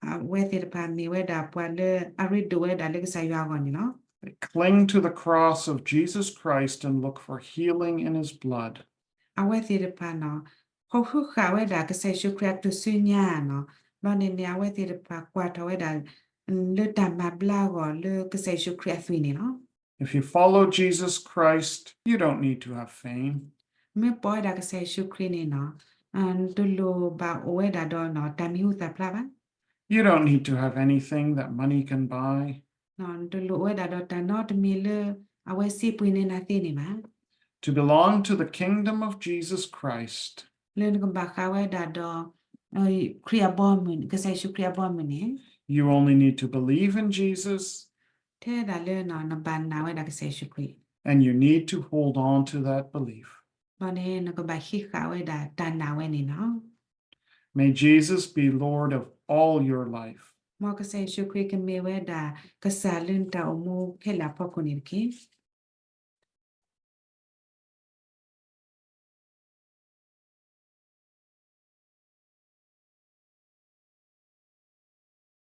အဝဲသ့ၣ်တဖၣ်မ့ၢ်ဝဲဒၣ်ပှၤလၢအရ့ဒိၣ်ဝဲဒၣ်လၢကစၢ်ယွၤအဂီၢ်န့ၣ်လီၤ. They cling to the cross of Jesus Christ and look for healing in his blood. အဝဲသ့ၣ်တဖၣ်နီၤ ဟီၣ်ဟုဃာ်ဝဲဒၣ်ကစၢ်ယ့ၣ်ၡူးခရံာ်အသွံၣ်စုညါနီၤ, ဘျီန့ၣ်န့ၣ် အဝဲသ့ၣ်တဖၣ်ကွၢ်ထီၣ်ဝဲဒၣ် လၢတၢ်မၤဘျါအဂီၢ်လၢကစၢ်ယ့ၣ်ၡူးခရံာ်အသွံၣ်န့ၣ်လီၤ. If you follow Jesus Christ, you don't need to have fame. မ့ၢ်ပိာ်ဝဲဒၣ်ကစၢ်ယ့ၣ်ၡူးခရံာ်န့ၣ်နီၤ တလိၣ်ဘၣ်အိၣ်ဝဲဒၣ်ဒီးနီၤ တၢ်မံၤဟူသၣ်ဖျါဘၣ်. You don't need to have anything that money can buy. တလိၣ်အိၣ်ဝဲဒၣ်ဒီးတၢ်နီတမံၤလၢ အဝဲစ့ပှ့ၤန့ၢ်နၤသ့န့ၣ်ဘၣ်. To belong to the kingdom of Jesus Christ, လၢနကဘၣ်ဃးဝဲဒၣ်ဒီး ခရံာ်အဘီအမုၢ်န့ၣ် ကစၢ်ယ့ၣ်ၡူးခရံာ်အဘီအမုၢ်န့ၣ် you only need to believe in Jesus, ထဲဒၣ်လၢနဘၣ်နာ်ဝဲဒၣ်ကစၢ်ယ့ၣ်ၡူးခရံာ် and you need to hold on to that belief. ဘျီန့ၣ် နကဘၣ်ဟံးဃာ်ဝဲဒၣ်တၢ်နာ်ဝဲန့ၣ်လီၤ. May Jesus be Lord of all your life. မ်ကစၢ်ယ့ၣ်ၡူးခရံာ်ကမ့ၢ်ဝဲဒၣ်ကစၢ်လၢနတၢ်အိၣ်မူခဲလၢာ်အဖီခိၣ်န့ၣ်တက့ၢ်.